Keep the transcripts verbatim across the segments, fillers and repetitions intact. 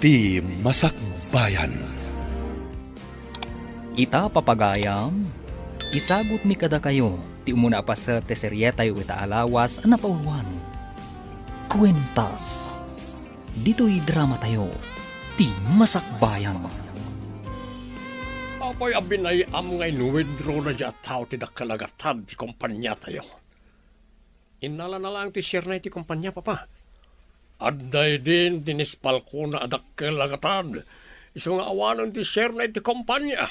Ti Masakbayan. Ita, papagayam, isagutmi kadakayo ti umuna a paset ti serietayo ita a lawas a napauloan, Kuentas. Ditoy dramatayo, Ti Masakbayan. Apay a binay-am nga in-withdraw daydiay a tao ti dakkel a gatad ti kompaniatayo? Innalana laeng ti sharena iti kompania, Papa. Adda idin ti nispalkona a dakkel a gatad, isu nga awanen ti sharena iti kompania.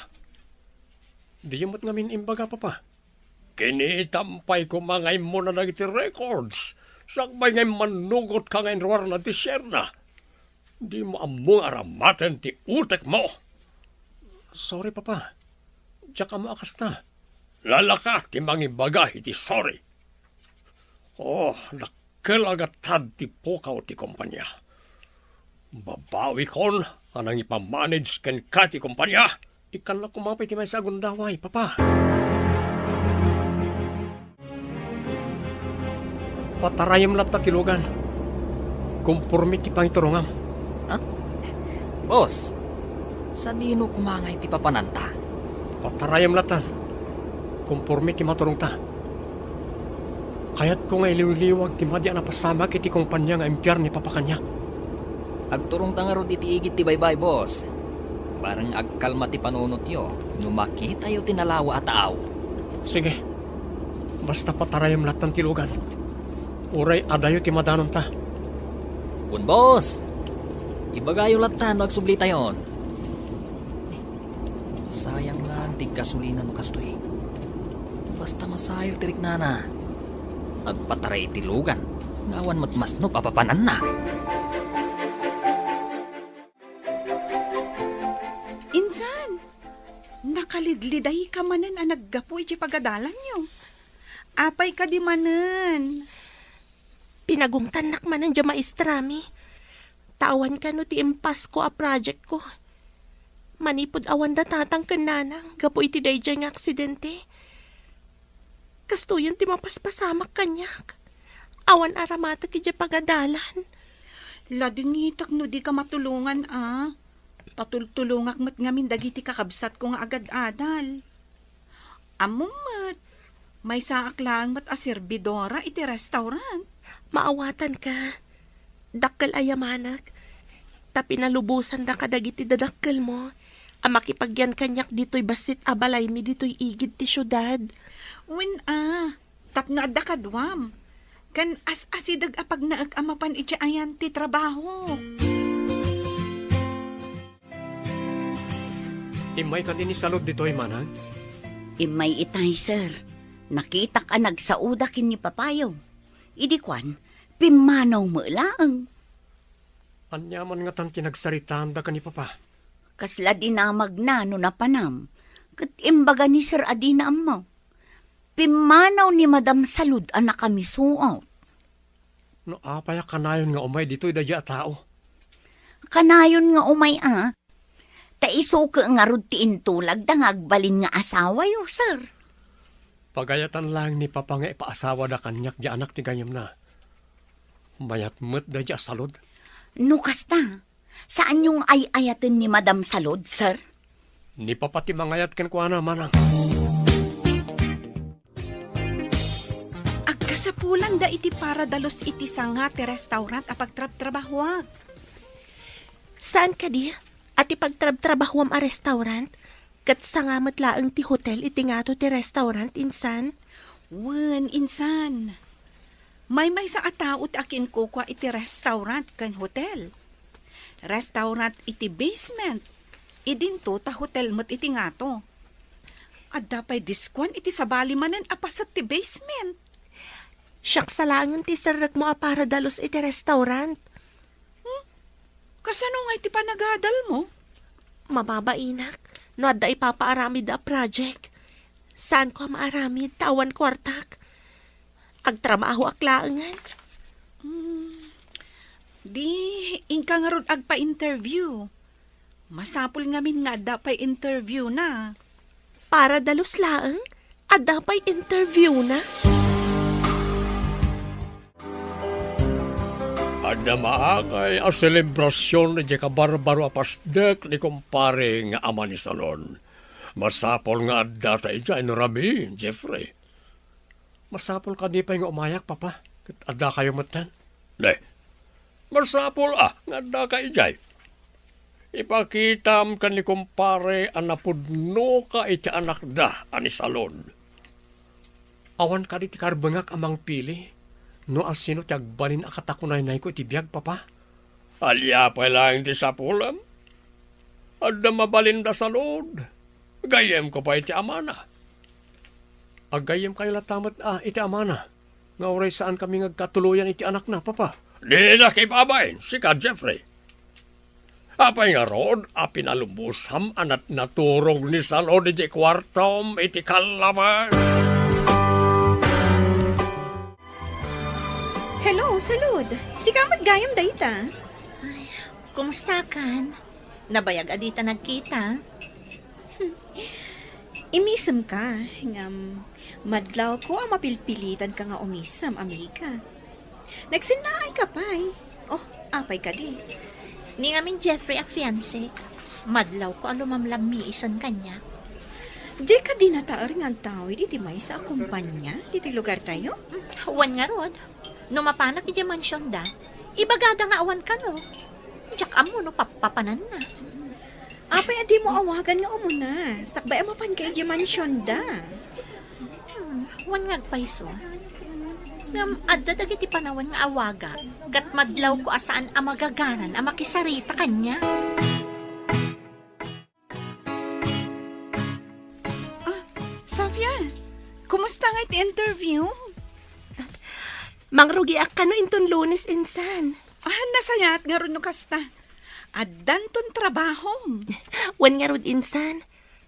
Diyo met ngamin imbaga, Papa. Kinitam pay koma nga immuna dagiti records, sakbay nga immannugotka nga inruarna ti sharena. Dimo ammo nga aramaten ti utekmo. Sorry, Papa. Diak ammo a kasta. Lalaka ti mangibaga iti sorry. Oh, dakkel a gatad ti pukaw ti kompania. Babawikon a nangipamanage kenka ti kompania. Ikkannak koma pay ti maysa a gundaway, Papa. Patarayem latta ti lugan. Komporme ti pangiturongam. Ha? Boss, sadino koma ngay ti papananta? Patarayem latta. Komporme ti maturongta. Kayatko nga iliwliwag ti madi a napasamak iti kompania nga impiar ni Papa kaniak. Agturongta ngarud iti igid ti baybay, boss. Bareng agkalma ti panunotyo no makitayo ti nalawa a tao. Sige. Basta patarayem lattan ti lugan. Uray adayo ti madanonta. Wen, boss. Ibagayo lattan no agsublitayon. Sayang lang ti gasolina no kastoy. Basta masair ti riknana. Agpataray iti lugan nga awan met masnop a papananna. Insan, nakalidlidayka manen a naggapu iti pagadalanyo. Apay kadi manen? Pinagungtannak manen diay maestrami. Ta awan kano ti impasko a projectko. Manipud awanda tatang ken nanang gapu iti daydiay nga aksidente. Kastoyen ti mapaspasamak kaniak. Awan aramatek idiay pagadalan. Ladingitek no dika matulongan a. Ta tultulongak met ngamin dagiti kakabsatko nga agad-adal. Ammom met, maysaak laeng met a serbidora iti restaurant. Maawatanka. Dakkel a yamanek. Ta pinalubosandak kadagiti dadakkelmo a makipagyan kaniak ditoy bassit a balaymi ditoy igid ti siudad. Wen a, tapno adda kaduam. Ken as-asideg a pagnaek a mapan iti ayan ti trabaho. Immay kadi ni Salud ditoy, manang? Immay itay, sir. Nakitak a nagsaoda ken ni papayo. Idi kuan, pimmanaw met laeng. Ania man ngatan ti nagsaritaanda ken ni papa? Kasla dinamagna no napanam, ket imbaga ni sir a dina ammo. Pimmanaw ni Madam Salud a nakamisuot. No apay a kanayon nga umay ditoy daydiay a tao? Kanayon nga umay a. Ta isu ket ngarud ti intulagda nga agbalin nga asawayo, sir. Pagayatan laeng ni papa nga ipaasawada kaniak diay anak ti gayyemna. Mayat met daydiay a Salud. No kasta, saanyo nga ay-ayaten ni Madam Salud, sir? Ni papa ti mangayat kenkuana, manang. Agkasapulanda iti para dalus iti sanga ti restaurant a pagtrabtrabahoak. Saan kadi a ti pagtrabtrabahoam a restaurant, ket sanga met laeng ti hotel iti ngato ti restaurant, insan? Wen, insan. Maymaysa a tao ti akinkukua iti restaurant ken hotel. Restaurant iti basement, idinto ta hotel met iti ngato. Adda pay diskuan iti sabali manen a paset ti basement. Siak sa laengen ti serrekmo a para dalus iti restaurant. Hmm? Kasano ngay ti panagadalmo? Mababainak no adda ipapaaramid a project. Saanko a maaramid ta awan kuartak. Agtrabahoak laengen. Hmm. Di, inka ngarud agpa-interview. Masapul ngamin nga adda pay interview na. Para dalus laeng, adda pay interview na. Adda maangay a selebrasion idiay kabarbaro a pasdek ni kumpare nga ama ni Salon. Masapul nga addata idiay no rabii, Jeffrey. Masapul kadi pay nga umayak, Papa, ket addakayo metten? Ne, masapul a nga addaka idiay. Ipakitam ken ni kumpare a napudnoka iti anakda a ni Salon. Awan kadi ti karbengak a mangpili no asino ti agbalin a katakunaynayko iti biag, Papa? Ania pay laeng ti sapulem? Adda mabalinda Salon. Gayyemko pay ti amana. Aggayyemkayo latta met a iti amana nga uray saankami nga agkatuloyan iti anakna, Papa. Dinak ibabain, sika, Jeffrey. Apay ngarud a pinalubosam a natnaturog ni Salon iti kuartom iti kallabas? Hello, Salud. Sika met gayam dayta. Ay, kumustakan? Nabayag a dita nagkita. Imisemka, ngem madlawko a mapilpilitanka nga umisem, amiga. Nagsennaayka pay. Oh, apay kadi? Ni ngamin Jeffrey a fiancé, madlawko a lumamlammiisen kaniak. Di kadi nataer nga agtawid iti maysa a kompania ditoy lugartayo? Wen ngarud, no mapanak idiay mansionda, ibagada nga awan kano. Diak ammo no pappapananna. Apay a dimo awagan nga umuna, sakbay a mapanka idiay mansionda? Hmm, wen nga agpayso. Ngem adda dagiti panawen nga awagak, ket madlawko a saan a magaganan a makisarita kaniak. Ah, Sofia, kumusta nga iti interview? Mangrugiak kano inton Lunes insan. Ah, nasayaat ngarud no kasta. Addanton trabahom. Wen ngarud insan,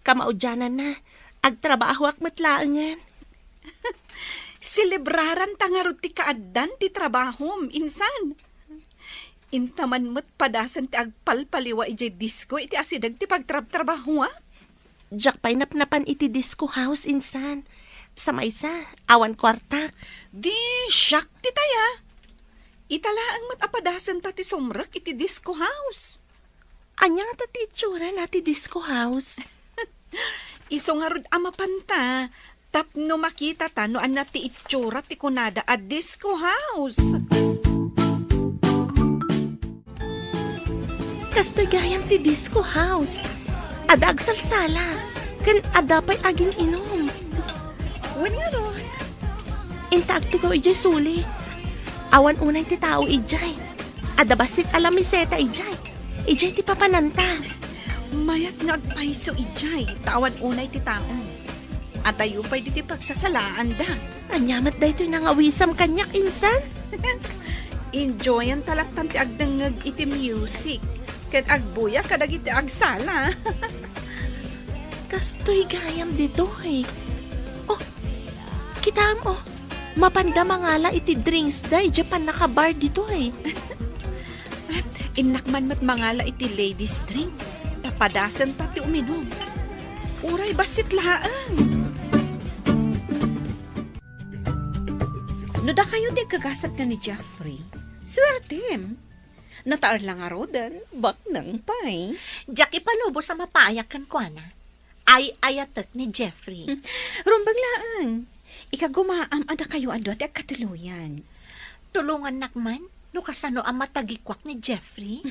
kamaudiananna, agtrabahoak met laengen. Selebraranta ngarud ti kaaddan ti trabahom, insan. Inta man met padasen ti agpalpaliwa idiay disko iti asideg ti pagtrabtrabahoak. Diak pay napnapan iti disco house, insan. Sa maysa, awan kuartak. Di, siak ti taya. Ita laeng met a padasenta ti sumrek iti disco house. Ania ngata ti itsurana ti disco house? Isu ngarud a mapanta tapno makitata no ania ti itsura ti kunada a disco house. Kastoy gayam ti disco house. Adda agsalsala, ken adda pay agin-inum. Wen ngarud. Inta agtugaw idiay suli. Awan unay ti tao idiay. Adda bassit a lamiseta idiay. Idiay ti papananta. Mayat nga agpayso idiay, ta awan unay ti tao. Adayo pay ditoy pagsasalaanda. Ania met daytoy nangawisam kaniak, insan? Enjoyanta lattan ti agdengngeg iti music ken agbuya kadagiti agsala. Kastoy gayam ditoy. Oh, kitaem, oh, mapanda mangala iti drinksda idiay pannakabar ditoy. Innak man met mangala iti ladies drink, ta padasenta ti uminum. Uray bassit laeng. No dakayo ti agkagasat ken ni Jeffrey, suertem. Nataer la ngaruden, baknang pay. Diak ipalubos a mapayak kenkuana. Ay-ayatek ni Jeffrey. Hmm. Rumbeng laeng. Ikagumaam a dakayo a dua ti agkatuloyan. Tulongannak man no kasano a matagikuak ni Jeffrey.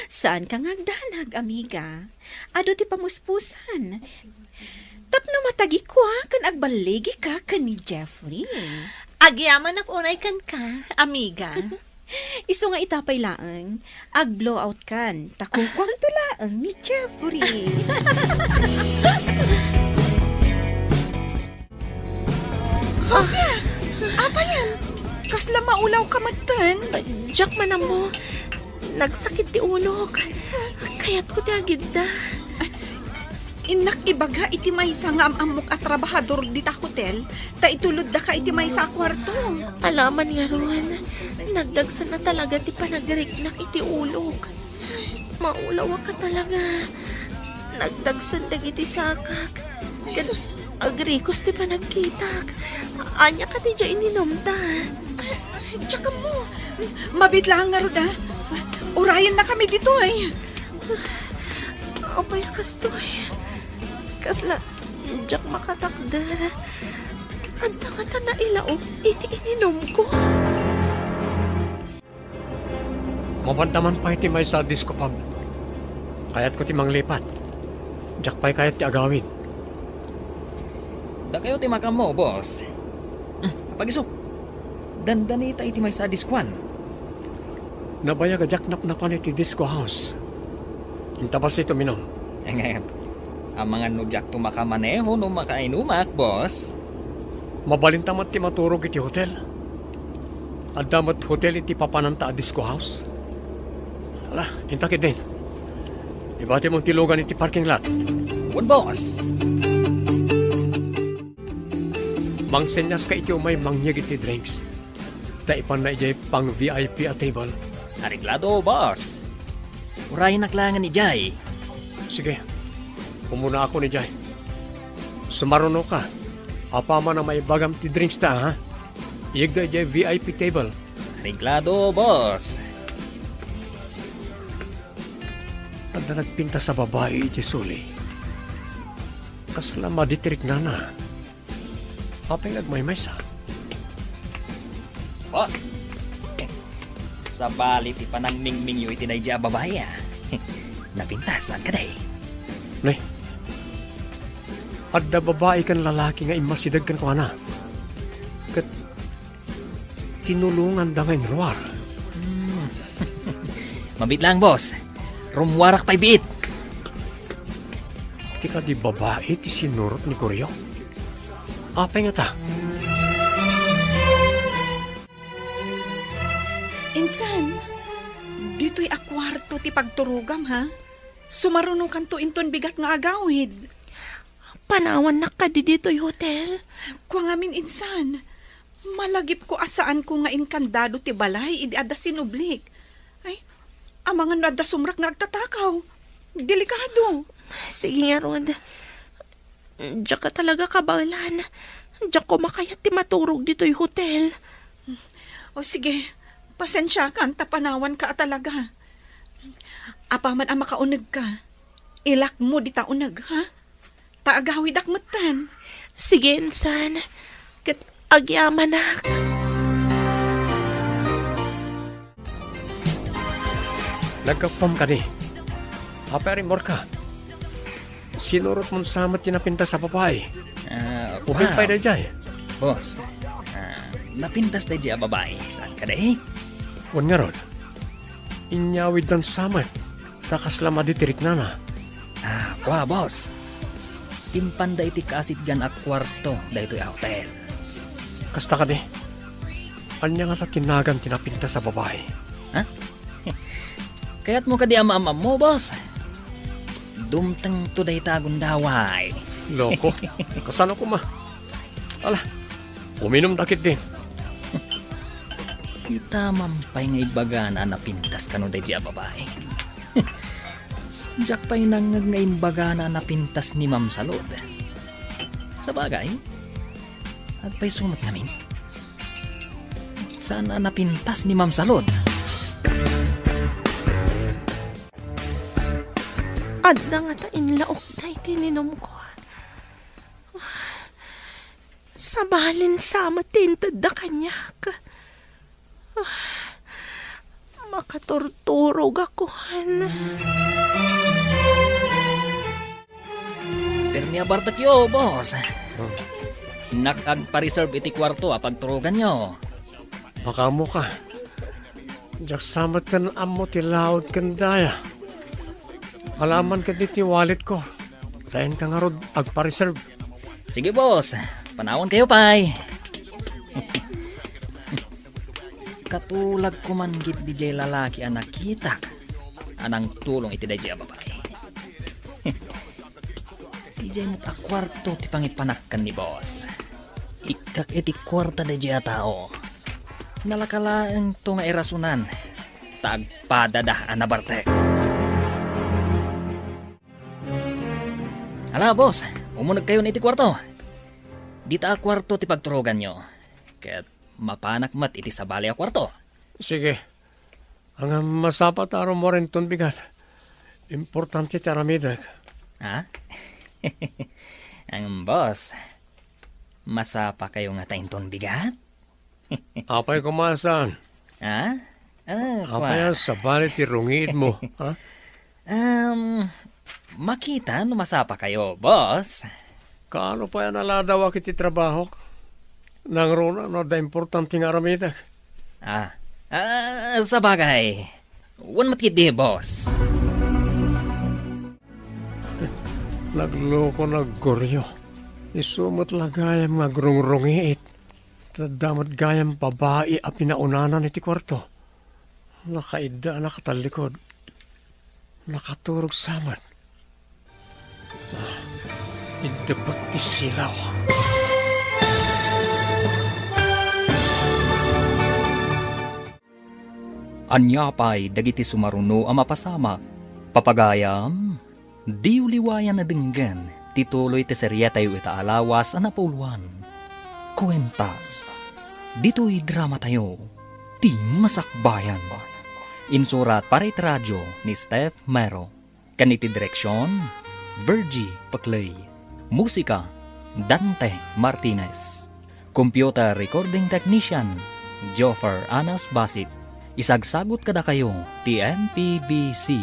Saanka nga agdanag, amiga. Adu ti pamuspusan. Tapno matagikuak ken agballigika ken ni Jeffrey. Agyamanak unay kenka, amiga. Isu nga ita pay laeng, ag-blowout kan, ta kukuamto laeng ni Jeffrey. Sofia! Apayen? Kasla maulawka metten? Diak man ammo. Nagsakit ti ulok. Kayatko ti agidda. Innak ibaga iti maysa nga am-ammok a trabahador dita hotel, ta ituloddaka iti maysa a kuarto. Alaman ngarud, nagdagsen a talaga ti panagriknak iti ulok. Maulawak a talaga. Nagdagsen dagiti sakak. Ket Jesus. Agrikos ti panagkitak. Ania kadi diay ininumta? Ay, ay, diak ammo. Mabiit laeng ngarud, a. Urayennakami ditoy. Apay a kastoy? Kasla, diak makatakder. Adda ngata nailaok iti ininumko. Mapanda man pay ti maysa a disco pub. Kayatko ti manglipat. Diak pay kayat ti agawid. Dakayo ti makaammo, boss. Hmm, apagiso. Dandanita iti maysa a diskoan. Nabayag a diak napnapan iti disco house. Inta bassit uminum. Ngem, amangan no diakto makamaneho no makainumak, boss. Mabalinta met ti maturog iti hotel. Adda met hotel iti papananta a disco house. Ala, inta ketdin. Ibatimon ti lugan iti parking lot. Wen, boss. Mangsenyas ka iti umay mangyeg iti drinks. Ta ipanna idiay pang V I P a table. Areglado, boss. Urayenak laengen idiay. Sige. Umuna ako idiay. Sumaruno ka. Apaman a maibagam ti drinks ta, ha? Iyegda idiay V I P table. Areglado, boss. Adda nagpintas a babai iti suli. Kasla madi ti riknana. Apay nga agmaymaysa? Boss, sabali ti panangmingmingyo iti daydiay a babai, a. Napintas, saan kadi? Ne? Adda babai ken lalaki nga immasideg kenkuana. Ket tinulonganda nga inruar. Hmm. Mabiit laeng, boss. Rummuarak pay biit. Ti kadi babai ti sinurot ni Goryo? Apay ngata? Insan, ditoy a kuarto ti pagturogam, ha? Sumarunokanto inton bigat nga agawid. Panawannak kadi ditoy hotel? Kua ngamin, insan. Malagipko a saanko nga inkandado ti balay idi adda sinublik. Ay, amangan no adda sumrak nga agtatakaw. Delikado. Sige ngarud. Diak talaga kabaelan. Diak koma kayat ti maturog ditoy hotel. O sige, pasensiakan ta panawanka a talaga. Apaman a makaunegka, ilakmo dita uneg, ha? Ta agawidak metten. Sige, insan. Ket agyamanak. Naggapuam kadi. Apay a rimmuarka? Sinurotmon sa met ti napintas a babai. Ah, Ubing wow. Pay daydiay. Boss, ah, napintas daydiay a babai. Saan kadi? Wen ngarud. Inyawiddan sa met. Ta kasla madi ti riknana. Ah, kua, boss. Impanda iti kaasitgan a kuarto daytoy a hotel. Kasta kadi? Ania ngata ti nagan ti napintas a babai? Ha? Kayatmo kadi a maam-ammo, boss? Dumtengto dayta a gundaway. Loko. Kasano koma? Ala, uminumda ketdin. Itamam pay nga ibagana a napintas kano daydiay a babai. Diak pay nangngeg nga imbagana a napintas ni Ma'am Salud. Sabagay, agpayso met ngamin. Saan a napintas ni Ma'am Salud? Adda ngata inlaokda iti ininumko. Sabalin sa met ti intedda kaniak. Makaturturogakon. Permi a bartekyo, boss. Hmm. Innak agpa-reserve iti kuarto a pagturoganyo. Makaammoka. Diak sa met ken ammo ti laud ken daya. Alaman ketdi ti walletko. Ta inka ngarud agpa-reserve. Sige, boss. Panawankayo pay. Katulagko man ketdi diay lalaki a nakitak a nangtulong iti daydiay a babai. Idiay met a kuarto ti pangipanak ken ni boss. Ikkak iti kuarta daydiay a tao. Nalaka laengto nga irasonan ta agpadada a nabartek. Ala, boss, umunegkayon iti kuarto. Dita a kuarto ti pagturoganyo. Ket mapanak met iti sabali a kuarto. Sige. Ngem masapa ta rummuar inton bigat. Importante ti aramidek. Ha? Ngem, boss, masapakayo ngata inton bigat? Apay koma a saan? Ha? Ah, Apay a kua- sabali ti rungiitmo, ha? Um, makita no masapakayo, boss. Kaano pay a naladawak iti trabahok? Nangruna no adda importante nga aramidek. Ah, ah, sabagay. Wen met ketdi, boss. Naglokonak, Goryo. Isu met la gayam nga agrungrungiit. Ta adda met gayam babai a pinaunana iti kuarto. Nakaidda a nakatallikod. Nakaturog sa met. Ah, iddepek ti silaw. Ania pay dagiti sumaruno a mapasamak? Papagayam, diyo liwayan a denggen ti tuloy ti serietayo ita a lawas a napauluan. Kuentas. Ditoy dramatayo, Ti Masakbayan. Insurat para iti radio ni Steph Mero. Ken iti direksion, Virgie Paclay. Musika, Dante Martinez. Computer recording technician, Joffer Anas Basit. Isagsagut kadakayo ti M P B C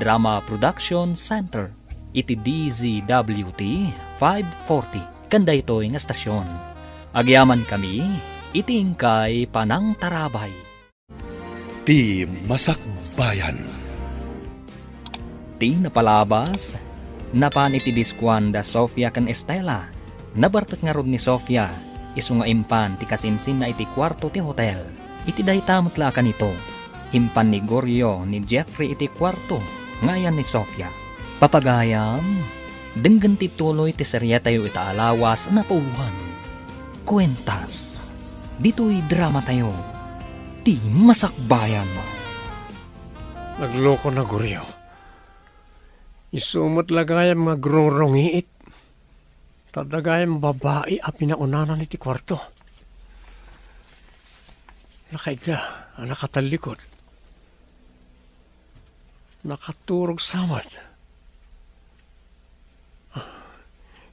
Drama Production Center iti D Z W T five forty ken daytoy nga estasion. Agyamankami iti inkay panangtarabay. Ti Masakbayan. Ti napalabas, napan iti diskuan da Sofia ken Estela. Nabartek ngarud ni Sofia, isu nga impan ti kasinsinna iti kuarto ti hotel. Iti dayta met la a kanito, impan ni Goryo ni Jeffrey iti kuarto nga ayan ni Sofia. Papagayam, denggen ti tuloy ti serietayo ita a lawas a napauluan. Kuentas. Ditoy dramatayo, Ti Masakbayan. Naglokonak, Goryo. Isu met la gayam nga agrungrungiit. Ta adda gayam babai a pinaunana iti kuarto. Nakaidda a nakatallikod. Nakaturog sa met.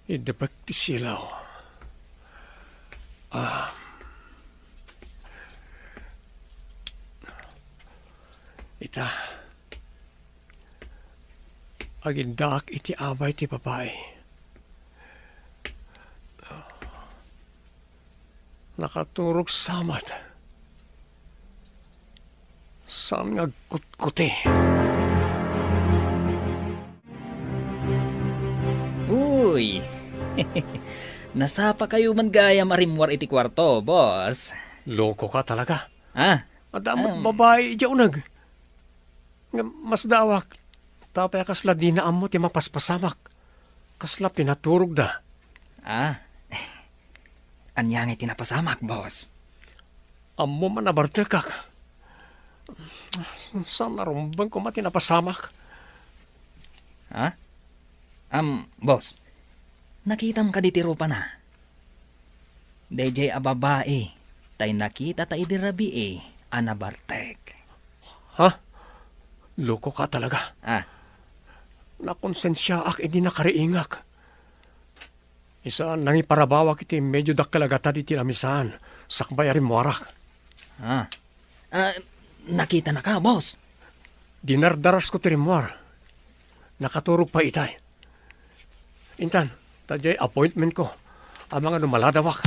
Iddepek ti silaw. Ah. Ita, agindaak iti abay ti babai. Nakaturog sa met. Saan nga agkutkuti? Uy! Nasapakayo man gayam a rimmuar iti kuarto, boss. Lokoka talaga. Ah? Adda met babai idiay uneg. Ngem masdaawak, ta apay a kasla dina ammo ti mapaspasamak? Kasla pinaturogda. Ah. Ania ngay ti napasamak, boss? Ammom a nabartekak. Saan a rumbeng koma ti napasamak. Ha? Am, boss, nakitam kadi ti rupana? Daydiay a babai tay nakitata idi rabii a nabartek. Ha? Lokoka talaga. Ah. Nakonsensiaak idi nakariingak. Isa, nangiparabawak iti medio dakkel a gatad iti lamisaan, sakbay a rimmuarak. Ah. Ah, nakitanaka, boss? Dinardarasko ti rimmuar. Nakaturog pay itay. Intan, ta diay appointmentko. Amangan no maladawak.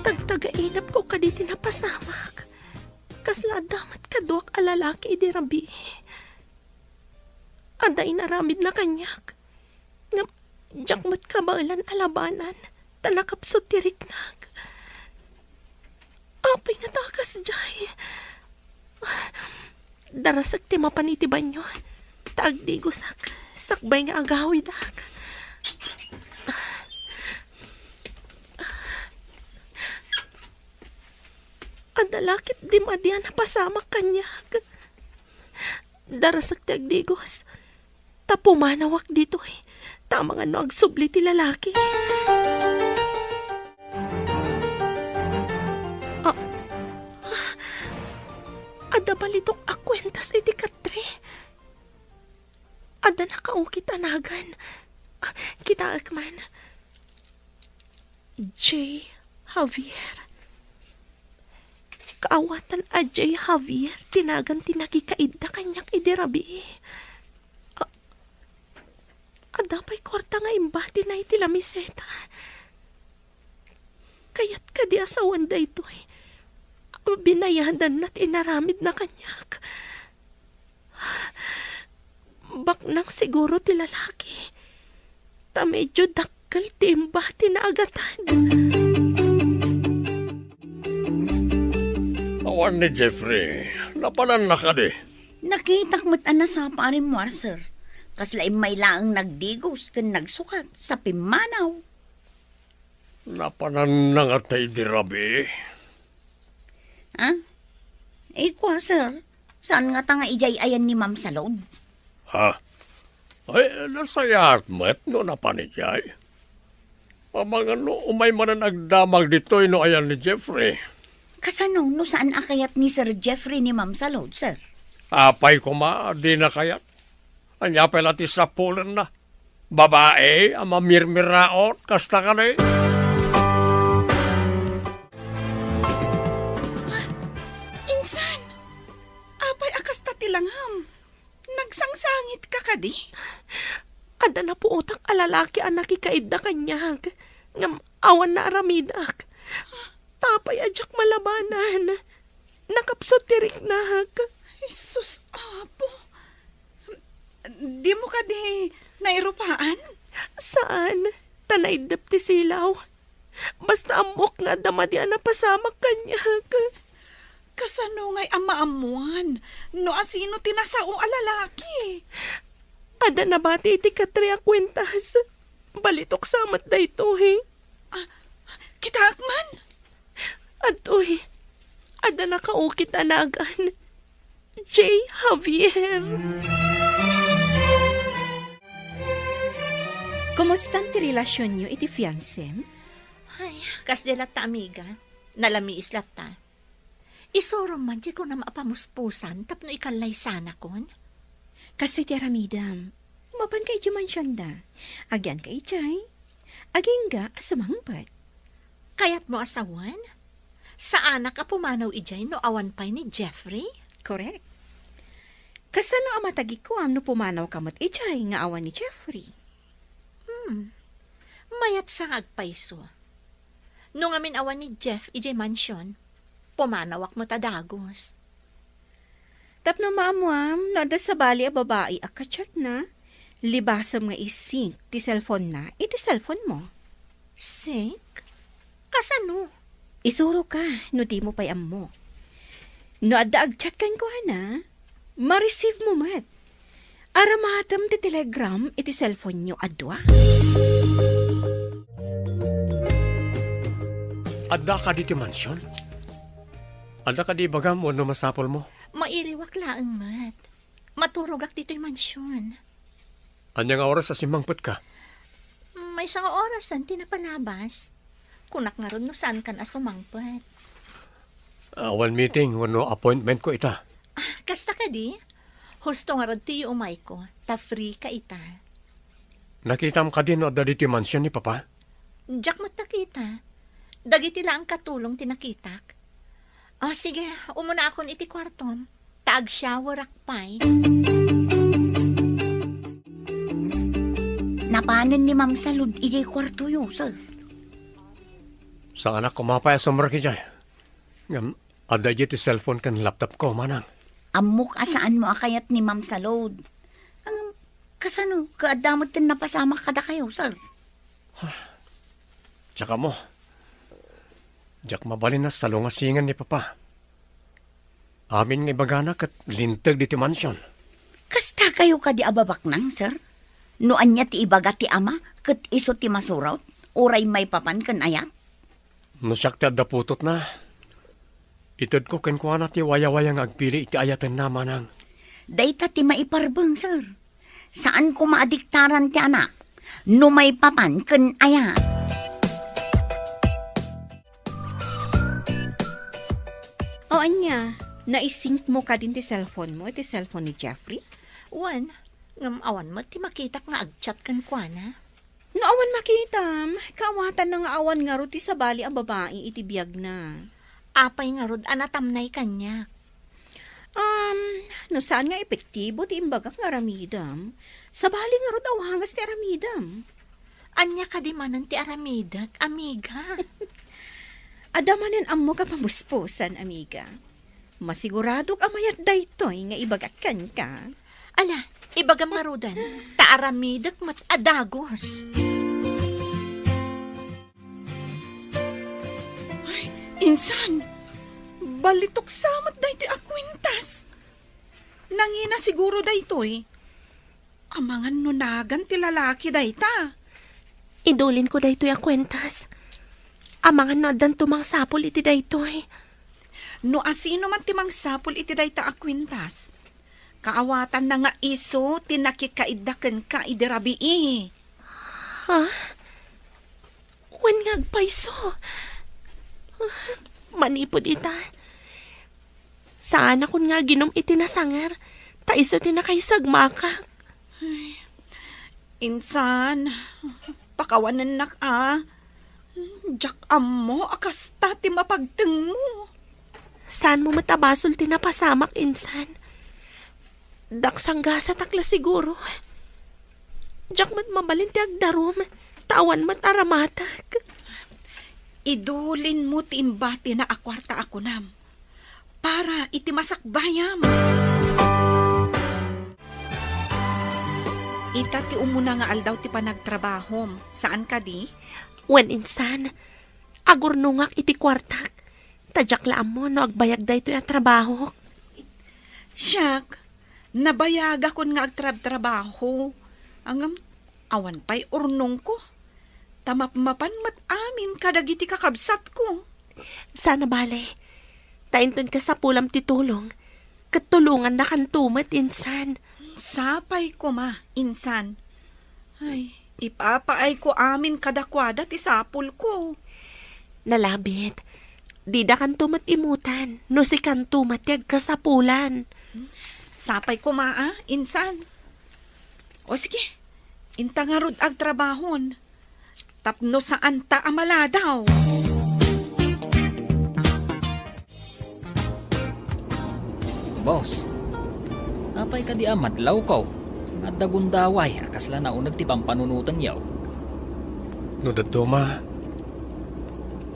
Tagtagainepko kadi ti napasamak. Kasla adda met kaduak a lalaki idi rabii. Adda inaramidna kaniak. Ngem diak met kabaelan a labanan, ta nakapsut ti riknak. Apay ngata a kasdiay? Darasek ti mapan iti banio, ta agdigosak sakbay nga agawidak. Adda la ketdi madi a napasamak kaniak. Darasek ti agdigos. Ta pumanawak ditoy. Ta amangan no agsubli ti lalaki. Adda balitok a kuentas iti katre. Adda nakaukit a nagan. Ah, kitaek man. J. Javier. Kaawatan a J. Javier ti nagan ti nakikaidda kaniak idi rabii. A-, adda pay kuarta nga imbatina iti lamiseta. Kayat kadi a sawen daytoy a binayadanna ti inaramidna kaniak? Baknang siguro ti lalaki, ta medyo dakkel ti imbatina a gatad. Awan ni Jeffrey, napananna kadi? Nakitak met a nasapa a rimmuar, sir. Kasla immay laeng nagdigos ken nagsukat sa pimmanaw. Napananna ngata idi rabii? Ha? Eh, kua, sir. Saan ngata nga idiay ayan ni Ma'am Salud? Ha? Ay, nasayaat met no napan idiay. Amangan no umay manen agdamag ditoy no ayan ni Jeffrey. Kasano no saan a kayat ni Sir Jeffrey ni Ma'am Salud, sir? Apay koma, dina kayat. Ania pay la ti sapulenna? Babai a mamirmiraot, kasta kadi? Ah, insan! Apay a kasta ti langam? Nagsangsangitka kadi? Adda napuotak a lalaki a nakikaidda kaniak, ngem awan naaramidak. Apay a diak malabanan. Nakapsut ti riknak. Jesus, Apo. Dimo kadi nairupaan? Saan, ta naiddep ti silaw. Basta ammok nga adda madi a napasamak kaniak. Kasano ngay a maammuan no asino ti nasao a lalaki? Adda nabati iti katre a kuentas. Balitok sa met daytoy. Ah, kitaek man? Adtoy, adda nakaukit a nagan. J. Javier. Kumustan ti relasionyo iti fiansem? Ay, kasdi latta, amiga. Nalamiis latta. Isurom man ti kunam a pamuspusan tapno ikallaysanakon. Kastoy ti aramidem. Mapanka idiay mansionda. Agyanka idiay. Agingga a sumangpet. Kayatmo a sawen? Saanak a pumanaw idiay no awan pay ni Jeffrey? Korek. Kasano a matagikuam no pumanawka met idiay nga awan ni Jeffrey? Hmm. Mayat sa nga agpayso. No ngamin awan ni Jeff idiay mansion, pumanawak met a dagus. Tapno maammuam no adda sabali a babai a kachatna, libasem nga i-sync ti cellphone-na iti cellphone-mo. Sync? Kasano? Isuroka no dimo pay ammo. No adda agchat kenkuana, ma-receive mo met. Aramatem ti telegram iti cellphone-yo a dua. Adda kadi ti mansion? Adda kadi ibagam wenno masapulmo? Mailiwak laeng met. Maturogak ditoy mansion. Ania nga oras a simmangpetka? Maysa nga orasen ti napalabas. Kunak ngarud no saankan a sumangpet. Awan meeting wenno appointmentko ita. Ah, kasta kadi? Husto ngarud ti yuumayko, ta freeka ita. Nakitam kadi no adda ditoy mansion ni Papa? Diak met nakita. Dagiti laeng katulong ti nakitak. Ah, sige, umunaakon iti kuartom, ta agshowerak pay. Napanen ni Ma'am Salud idiay kuartoyo, sir? Saanak koma pay a sumrek idiay. Ngem, adda idiay ti cellphone ken laptopko, manang. Ammok a saanmo a kayat ni Ma'am Salud. Ngem, kasano, ket adda met ti napasamak kadakayo, sir? Diak ammo. Diak mabalin a salungasingen ni Papa. Amin nga ibagana ket linteg ditoy mansion. Kastakayo kadi a babaknang, sir? No ania ti ibaga ti ama ket isu ti masurot, uray maipapan ken ayat? No siak ti adda putotna, itedko kenkuana ti wayawaya nga agpili iti ayatenna, manang. Dayta ti maiparbeng, sir. Saan koma a diktaran ti anak no maipapan ken ayat. O ania, Naisync mo kadin ti cellphone mo iti cellphone ni Jeffrey? Wen, ngem awan met ti makitak nga agchat kenkuana. No awan makitam, kaawatanna nga awan ngarud ti sabali a babai iti biagna. Apay ngarud a natamnay kaniak? Um, no saan nga epektibo ti imbagak nga aramidem, sabali ngarud a wagas ti aramidem. Ania kadi manen ti aramidek, amiga? Adda manen ammok a pabusbusan, amiga. Masiguradok a mayat daytoy nga ibagak kenka. Ala, ibagam ngaruden, ta aramidek met a dagus. Ay, insan, balitok sa met daytoy a kuentas. Nangina siguro daytoy. Amangan no nagan ti lalaki dayta. Idulinko daytoy a kuentas. Amangan no addan mangsapul iti daytoy. No asino man ti mangsapul iti dayta a kuentas, kaawatanna nga isu ti nakikaidda kenka idi rabii. Ha? Wen nga agpayso. Manipud ita, saanakon nga aginum iti nasanger, ta isu ti nakaisagmakak. Ay, insan, pakawanennak a. Diak ammo a kasta ti mapagtengmo. Saanmo met a basol ti napasamak, insan. Daksanggasatak la siguro. Diak met mabalin ti agdarum, ta awan met aramatak. Idulinmo ti imbatina a kuarta a kunam para iti masakbayam. Ita ti umuna nga aldaw ti panagtrabahom, saan kadi? Wen insan, agurnongak iti kuartak, ta diak la ammo no agbayag daytoy a trabahok. Siak, nabayagakon nga agtrabtrabaho. Ngem, awan pay urnongko. Ta mapmapan met amin kadagiti kakabsatko. Saan a bale, ta inton kasapulam ti tulong, ket tulongannakanto met, insan. Sapay koma, insan. Ay, ipapaayko amin kadakuada ti sapulko. Nalabit, didakanto met imutan no sikanto met ti agkasapulan. Sapay koma a, insan. O sige, inta ngarud agtrabahon tapno saanta a maladaw. Boss, apay kadi a madlawko? Adda gundaway a kasla nauneg ti pampanunotenyo. No dadduma,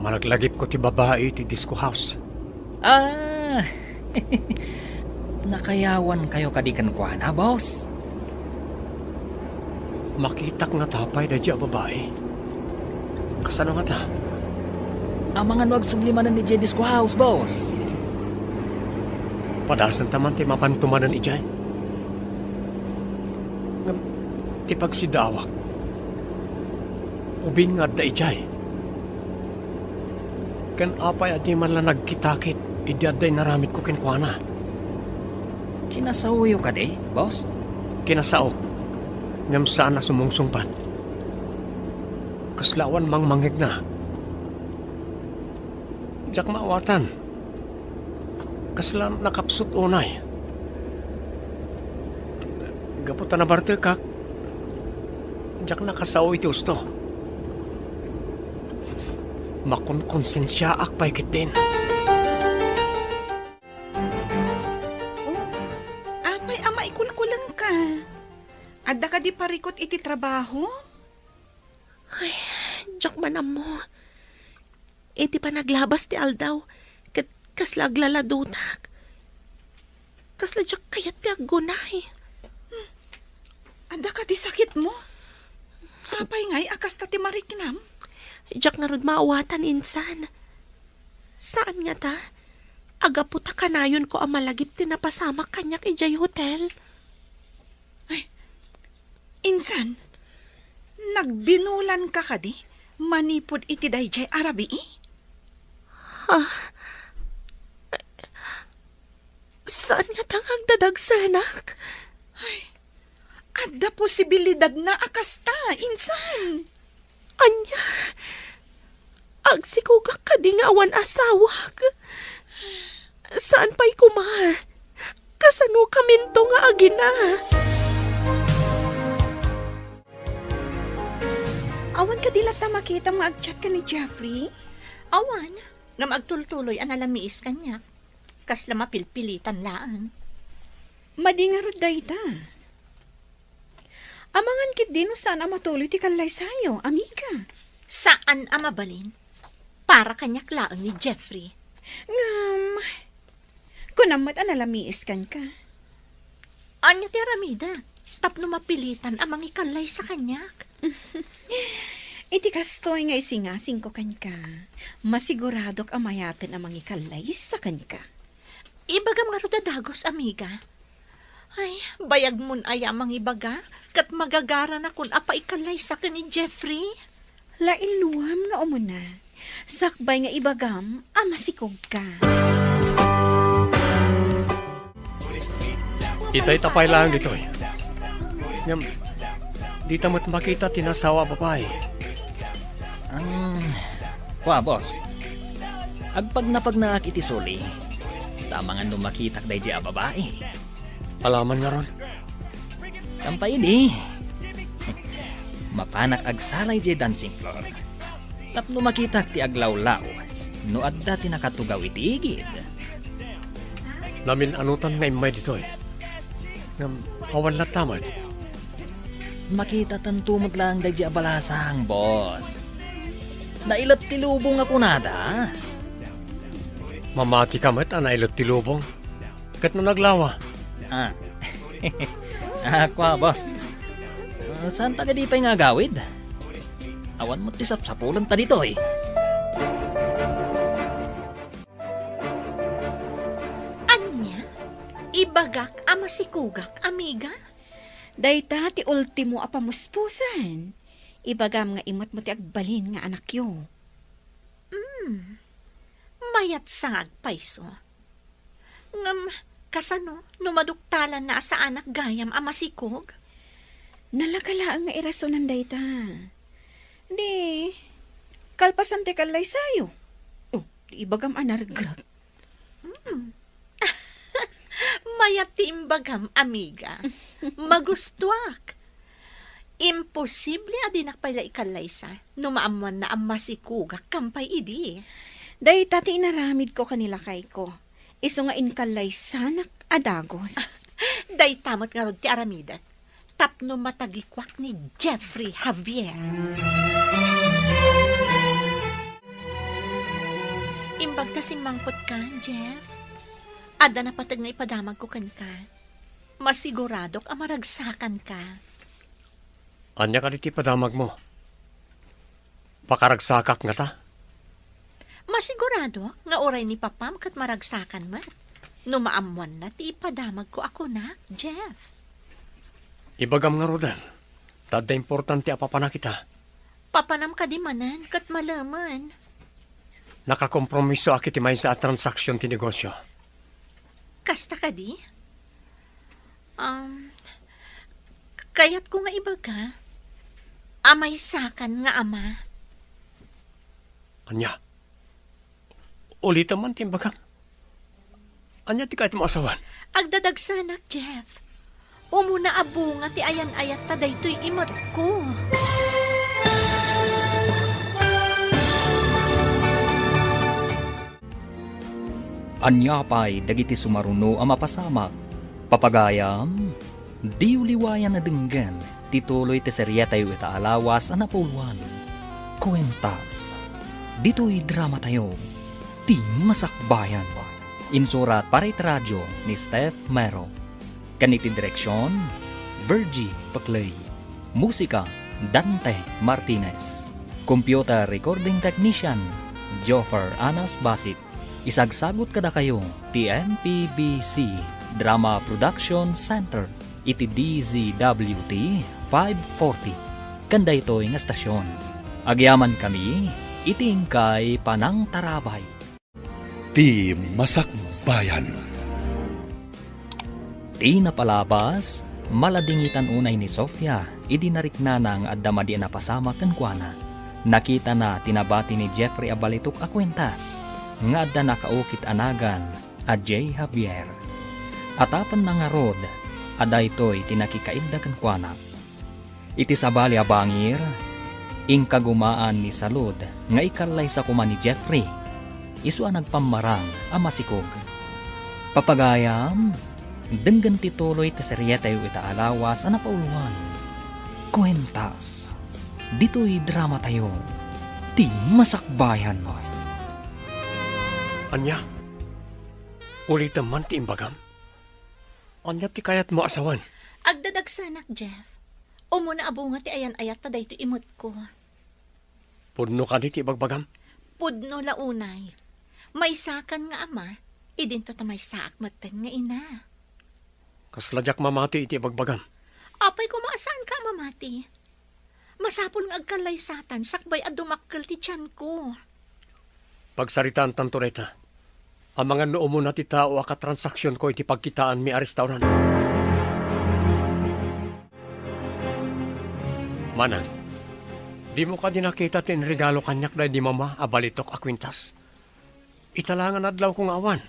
malaglagipko ti babai ti disco house. Ah! Nakayawankayo kadi kenkuana, boss? Makitak ngata pay daydiay a babai. Kasano ngata? Amangan no agsubli manen idiay disco house, boss. Padasenta man ti mapan tumanen idiay. Ngem ti pagsidaawak, ubing nga adda idiay. Ken apay a diman la nagkitakit idi adda inaramidko kenkuana? Kinasaoyo kadi, boss? Kinasaok, ngem saan a sumungsungbat. Kasla awan mangmangngegna. Diak maawatan. Kasla nakapsut unay. Gapu ta nabartekak, diak nakasao iti husto. Makonkonsensiaak pay ketdin. Oh, apay a maikulkulengka? Adda kadi parikut iti trabaho? Ay, diak man ammo. Iti panaglabas ti aldaw, ket kasla aglaladutak. Kasla diak kayat ti aggunay. Hmm. Adda kadi sakitmo? Apay ngay a kasta ti mariknam? Diak ngarud maawatan, insan. Saan ngata? Agapu ta kanayonko a malagip ti napasamak kaniak idiay hotel. Ay, insan, nagbinulanka kadi manipud iti daydiay a rabii? Ha? Saan ngata nga agdadagsenak? Ay, adda posibilidadna a kasta, insan. Ania? Agsikogak kadi nga awan asawak? Saan pay koma? Kasano kaminto nga agina? Awan kadi latta makitam nga agchat ken ni Jeffrey? Awan, ngem agtultuloy a nalamiis kaniak. Kasla mapilpilitan laeng. Madi ngarud dayta. Amangan ketdi no saan a matuloy ti kallaysayo, amiga. Saan a mabalin. Para kaniak laeng ni Jeffrey. Ngem, kunam met a nalamiis kenka. Ania ti aramidek tapno mapilitan a mangikallaysa kaniak? Iti kastoy nga isingasingko kenka, masiguradok a mayaten a mangikallaysa kenka. Ibagam ngarud a dagus, amiga. Ay, bayagmon aya a mangibaga, ket magagaranakon a paikallaysa ken ni Jeffrey. Lailluam nga umuna, sakbay nga ibagam a masikogka. Itay ta pay laeng ditoy. Ngem, dita met makita ti nasawa a babai. Ang, kua, boss. Agpagnapagnaak iti suli. Ta amangan no makitak daydi a babai. Alaman ngarud. Kampay idi. Mapanak agsala idiay dancing floor. Tapno makitak ti aglawlaw no adda ti nakatugaw iti igid. Namin-anotan nga immay ditoy. Ngem, awan latta met. Makitatanto met laeng daydi a balasang, boss. Nailet ti lubong a kunada. Mamatika met a nailet ti lubong. Ket no naglawa? Ah. Ah, kua, boss. Ah, saan ta kadi pay nga agawid? Awan met ti sapsapulenta ditoy. Ania? Ibagak a masikogak, amiga? Dayta ti ultimo a pamuspusan. Ibagam nga imetmo ti agbalin nga anakyo. Hmm. Mayat sa nga agpayso. Ngem, kasano no maduktalanna a saanak gayam a masikog? Nalaka laeng nga irasonan dayta. Di, kalpasan ti kallaysayo. Oh, di ibagam a naregreg. Mm. Mayat ti imbagam, amiga. Magustuak. Imposible a dinak pay la ikallaysa no maammoanna a masikogak kampay idi. Dayta ti inaramidko ken ni lakayko. Isu nga inkallaysanak a dagus. Dayta met ngarud ti aramidek tapno matagikuak ni Jeffrey Javier. Imbag ta simmangpetka, Jeff, adda napateg nga ipadamagko kenka. Masiguradok a maragsakanka. Ania kadi ti ipadamagmo? Pakaragsakak ngata? Masiguradok nga uray ni papam ket maragsakan met no maammoanna ti ipadamagko a kunak, Jeff. Ibagam ngaruden, ta adda importante a papanak ita. Papanam kadi manen ket malemen. Nakakompromisoak iti maysa a transaksion ti negosio. Kasta kadi? Um, kayatko nga ibaga a maysakan nga ama. Ania? Ulitem man ti imbagam. Ania ti kayatmo a sawen? Agdadagsanak, Jeff. Umuna a bunga ti ayan-ayatta daytoy imetko. Ania pay dagiti sumaruno a mapasamak? Papagayam, diyo liwayan a denggen ti tuloy ti serietayo ita a lawas a napuloan, Kuentas. Ditoy dramatayo, Ti Masakbayan. Insurat para iti radio ni Steph Mero. Ken iti direksion, Virgie Peclay. Musika, Dante Martinez. Computer recording technician, Joffer Anas Basit. Isagsagut kadakayo ti M P B C Drama Production Center iti D Z W T five forty. Ken daytoy nga estasion, agyamankami iti inkay panangtarabay. Ti Masakbayan. Ti napalabas, maladingitan unay ni Sofia idi nariknana nga adda madi a napasamak kenkuana. Nakitana ti nabati ni Jeffrey a balitok a kuentas nga adda nakaukit a nagan a Jay Javier. Atapenna ngarud a daytoy ti nakikaidda kenkuana. Iti sabali a bangir, inkagumaan ni Salud nga ikallaysa koma ni Jeffrey, isu a nagpammarang a masikog. Papagayam, denggen ti tuloy ti serietayo ita a lawas a napauloan. Kuentas. Ditoy dramatayo, ti masakbayan. Ania? Ulitem man ti imbagam? Ania ti kayatmo a sawen? Agdadagsanak, Jeff. Umuna a bunga ti ayan-ayat ta daytoy imetko. Pudno kadi ti ibagbagam? Pudno la unay. Maysakan nga ama, idinto ta maysaak metten nga ina. Kasla diak mamati iti ibagbagam. Apay koma a saanka a mamati? Masapul nga agkallaysatan sakbay a dumakkel ti tianko. Pagsaritaantanto dayta. Amangan no umuna ti tao a katransaksionko iti pagkitaanmi a restaurant. Manang, dimo kadi nakita ti inregalo kaniak daydi mama a balitok a kuentas? Ita la nga nadlawko nga awan.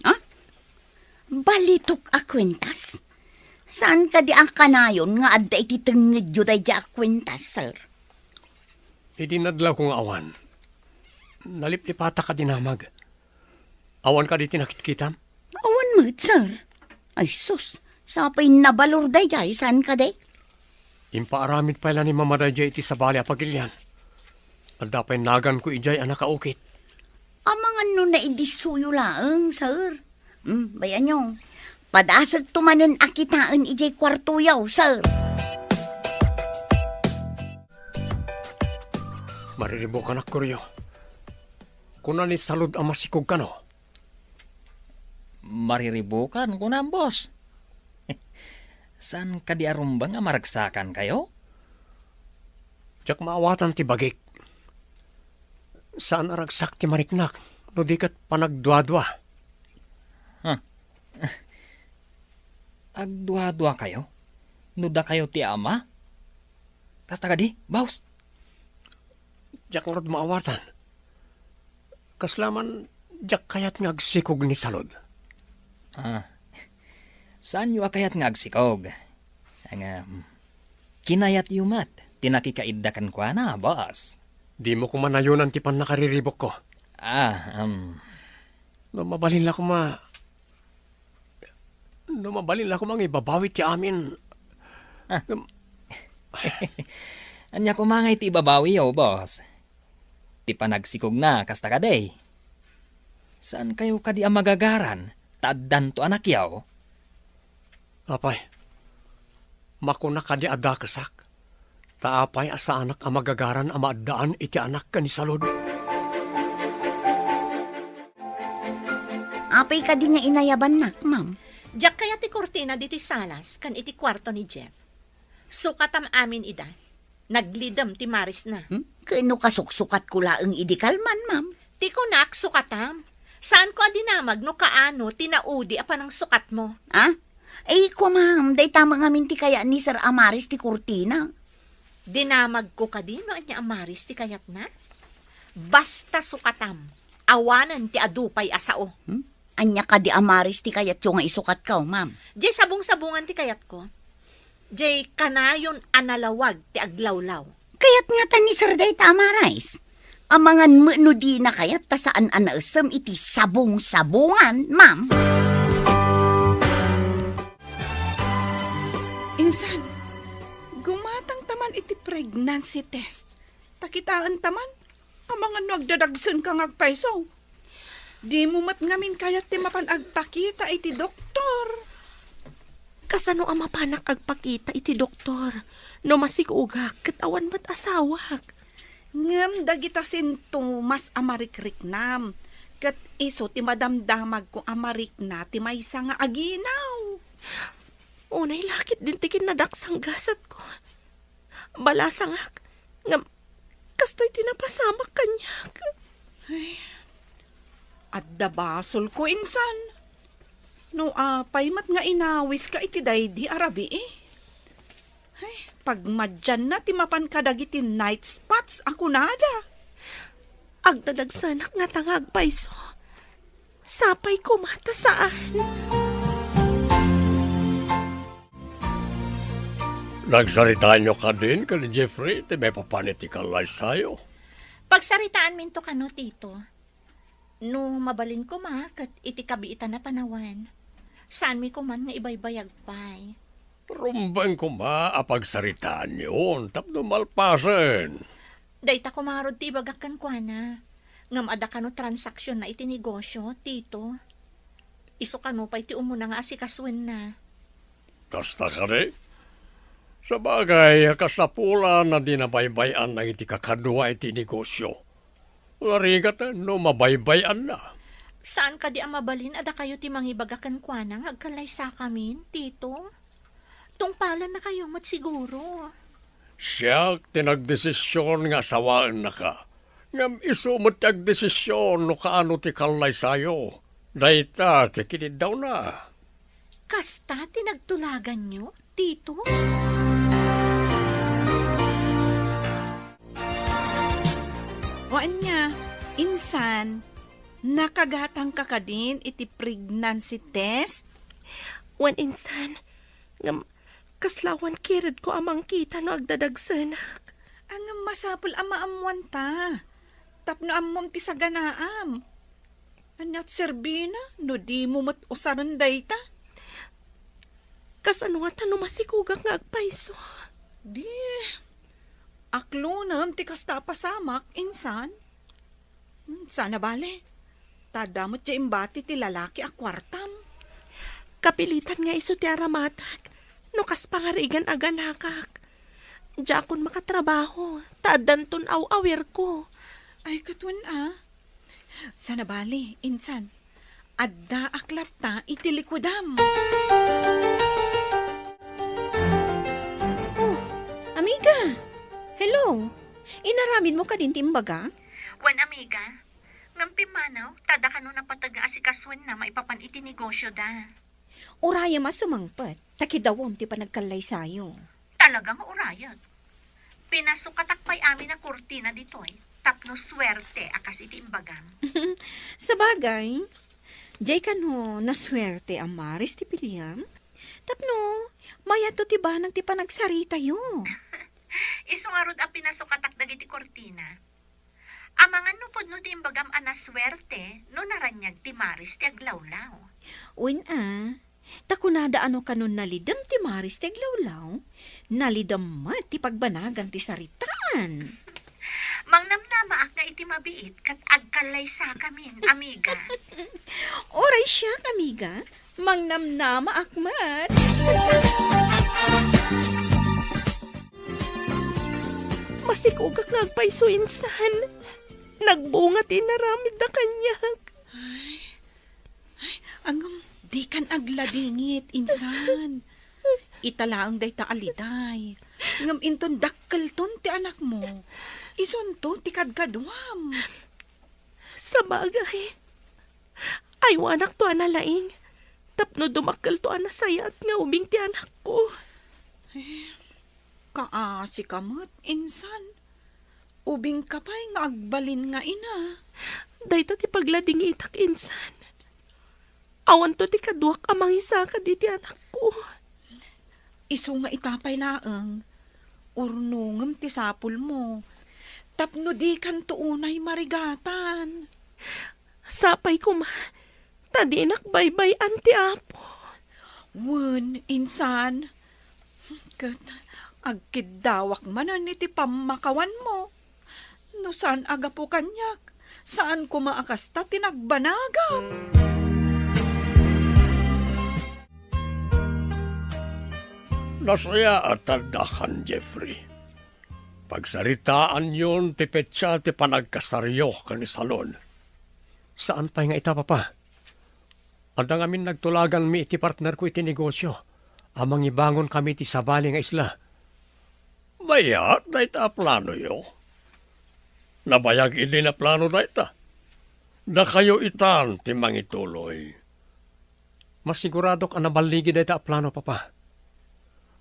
Ah? Balitok a kuentas? Saan kadi a kanayon nga adda iti tengngedyo daydi a kuentas, sir? Idi nadlawko nga awan, naliplipatak a dinamag. Awan kadi ti nakitkitam? Awan met, sir. Ay sus, sapay nabalor daydiay, saan kadi? Impaaramid pay la ni Mama daydiay iti sabali a pagilian. Adda pay naganko idiay a nakaukit. Amangan no naidissoyo laeng, sir. Hmm, bay-anyo. Padasegto manen a kitaen idiay kuartoyo, sir. Mariribukanak, Koryo. Kuna ni Salud a masikog kano? Mariribukan, kunam, boss. Saan kadi a rumbeng a maragsakankayo? Diak maawatan ti bagik. Saan a ragsak ti mariknak, no di ket panagduadua. Huh. Agduaduakayo? No dakayo ti ama? Kasta kadi, boss? Diak ngarud maawatan. Kasla man, diak kayat nga agsikog ni Salud. Ah, saanyo a kayat nga agsikog? Nga, mm, kinayatyo met ti nakikaidda kenkuana, boss. Dimo koma nayonan ti pannakariribukko. Ah, um. No mabalin la koma, no mabalin la koma nga ibabawi ti amin. Ah. Ngem ania koma nga iti ibabawiyo, boss? Ti panagsikogna, kasta kadi? Saankayo kadi a magagaran, ta addanto anakyo? Apay, makuna kadi a dakesak, ta apay a saanak a magagaran a maaddaan iti anak ken ni Salud? Apay kadi nga inayabannak, ma'am? Diak kayat ti kurtina ditoy salas ken iti kuarto ni Jeff. Sukatam amin ida. Naglidem ti marisna. Hmm? Ken no kasuksukatko laeng idi kalman, ma'am? Ti kunak, sukatam. Saanko a dinamag no kaano ti naudi a panangsukatmo. Ah? Ay, kua, ma'am, dayta met ngamin ti kayat ni Sir a maris ti kurtina. Dinamagko kadi no ania a maris ti kayatna? Basta sukatam, awanen ti adu pay a sao. Hmm? Ania kadi a maris ti kayatyo nga isukatko, ma'am? Diay sabong-sabongan ti kayatko. Diay kanayon a nalawag ti aglawlaw. Kayat ngata ni Sir dayta a maris. Amangan met no dina kayat ta saan a naessem iti sabong-sabongan, ma'am. Insan, gumatangta man iti pregnancy test. Ta kitaenta man, amangan no agdadagsenka nga agpayso. Dimo met ngamin kayat ti mapan agpakita iti doktor. Kasano a mapanak agpakita iti doktor no masikogak ket awan met asawak? Ngem dagita sintomas a marikriknam, ket isu ti madamdamagko a marikna ti maysa nga aginaw. Unay la ketdin ti kinnadaksang gasetko. Balasangak, ngem kastoy ti napasamak kaniak. Ay, adda basolko insan. No apay met nga inawiska iti daydi a rabii. Ay, pagmadianna ti mapan kadagiti night spots a kunada. Agdadagsanak ngata nga agpayso. Sapay koma ta saan. Nagsaritaanyo kadin ken ni Jeffrey ti maipapan iti kallaysayo? Pagsaritaanminto kano, Tito. No mabalin koma ket iti kabiitan a panawen, saanmi koman nga ibaybayag pay. Rumbeng koma a pagsaritaanyon tapno malpasen. Dayta koma ngarud ti ibagak kenkuana. Ngem adda kano transaksionna iti negosio, Tito? Isu kano pay ti umuna nga asikasoenna. Kasta kadi? Sabagay, kasapulan a di nabaybay-an dagiti kakadua iti negosio. Narigat no mabaybay-anna. Saan kadi a mabalin a dakayo ti mangibaga kenkuana nga agkallaysakamin, Tito? Tungpalannakayo met siguro. Siak ti nagdesision nga asawaennaka. Ngem isu met ti agdesision no kaano ti kallaysayo. Dayta ti kiniddawna. Kasta ti nagtulaganyo, Tito? O ania, insan, nakagatangka kadin iti pregnancy test? Wen insan, ngem kasla awan kiredko a mangkita no agdadagsenak. Ngem masapul a maammoanta, tapno ammom ti saganaam. Ania ti serbina no dimo met usaren dayta? Kasano ngata no masikogak nga agpayso? Di, aklonem ti kasta a pasamak, insan. Hmm, saan a bale, ta adda met diay imbati ti lalaki a kuartam. Kapilitan nga isu ti aramatak no kas pangarigan aganakak. Diakon makatrabaho, ta addanton aw-awirko. Ay, ket wen a. Saan a bale, insan. Addaak latta iti likudam. Oh, amiga! Hello! Inaramidmo kadin ti imbagak? Wen, amiga. Ngem pimmanaw, ta adda kano napateg nga asikasoenna maipapan iti negosyoda. Urayem a sumangpet, ta kidawem ti panagkallaysayo. Talaga nga urayek. Pinasukatak pay amin a kurtina ditoy tapno suerte a kas iti imbagam. Sabagay, diay kano nasuerte a maris ti piliam? Tapno mayatto ti banag ti panagsaritayo. Isu ngarud a pinasukatak dagiti kurtina. Amangan no pudno ti imbagam a nasuerte no naraniag ti maris ti aglawlaw. Wen a, ta kunada a no kanon nalidem ti maris ti aglawlaw, nalidem met ti pagbanagan ti saritaan. Mangnamnamaak nga iti mabiit ket agkallaysakamin, amiga. Uray siak, amiga, mangnamnamaak met. Masikogak nga agpayso insan. Nagbunga ti inaramidda kaniak. Ay, ay, ngem dikan agladingit, insan. Ita laeng dayta a liday. Ngem inton dakkelton ti anakmo, isunto ti kadkaduam. Sabagay, aywanakto a nalaing tapno dumakkelto a nasayaat nga ubing ti anakko. Eh, kaasika met, insan. Ubingka pay nga agbalin nga ina. Dayta ti pagladingitak, insan. Awanto ti kaduak a mangisaka diti anakko. Isu nga ita pay laeng, urnongem ti sapulmo, tapno dikanto unay marigatan. Sapay koma, ta dinak baybay-an ti Apo. Wen, insan, ket agkiddawak manen iti pammakawanmo. No saan a gapu kaniak, saan koma a kasta ti nagbanagam. Nasayaat a addakan, Jeffrey. Pagsaritaanyon ti petsa ti panagkasaryo ken ni Salon. Saan pay nga ita, Papa. Adda ngamin nagtulaganmi iti partnerko iti negosio a mangibangonkami iti sabali nga isla. Mayat dayta a planoyo. Nabayag idin a plano dayta. Dakayo itan ti mangituloy. Masiguradok a naballigi dayta a plano, Papa.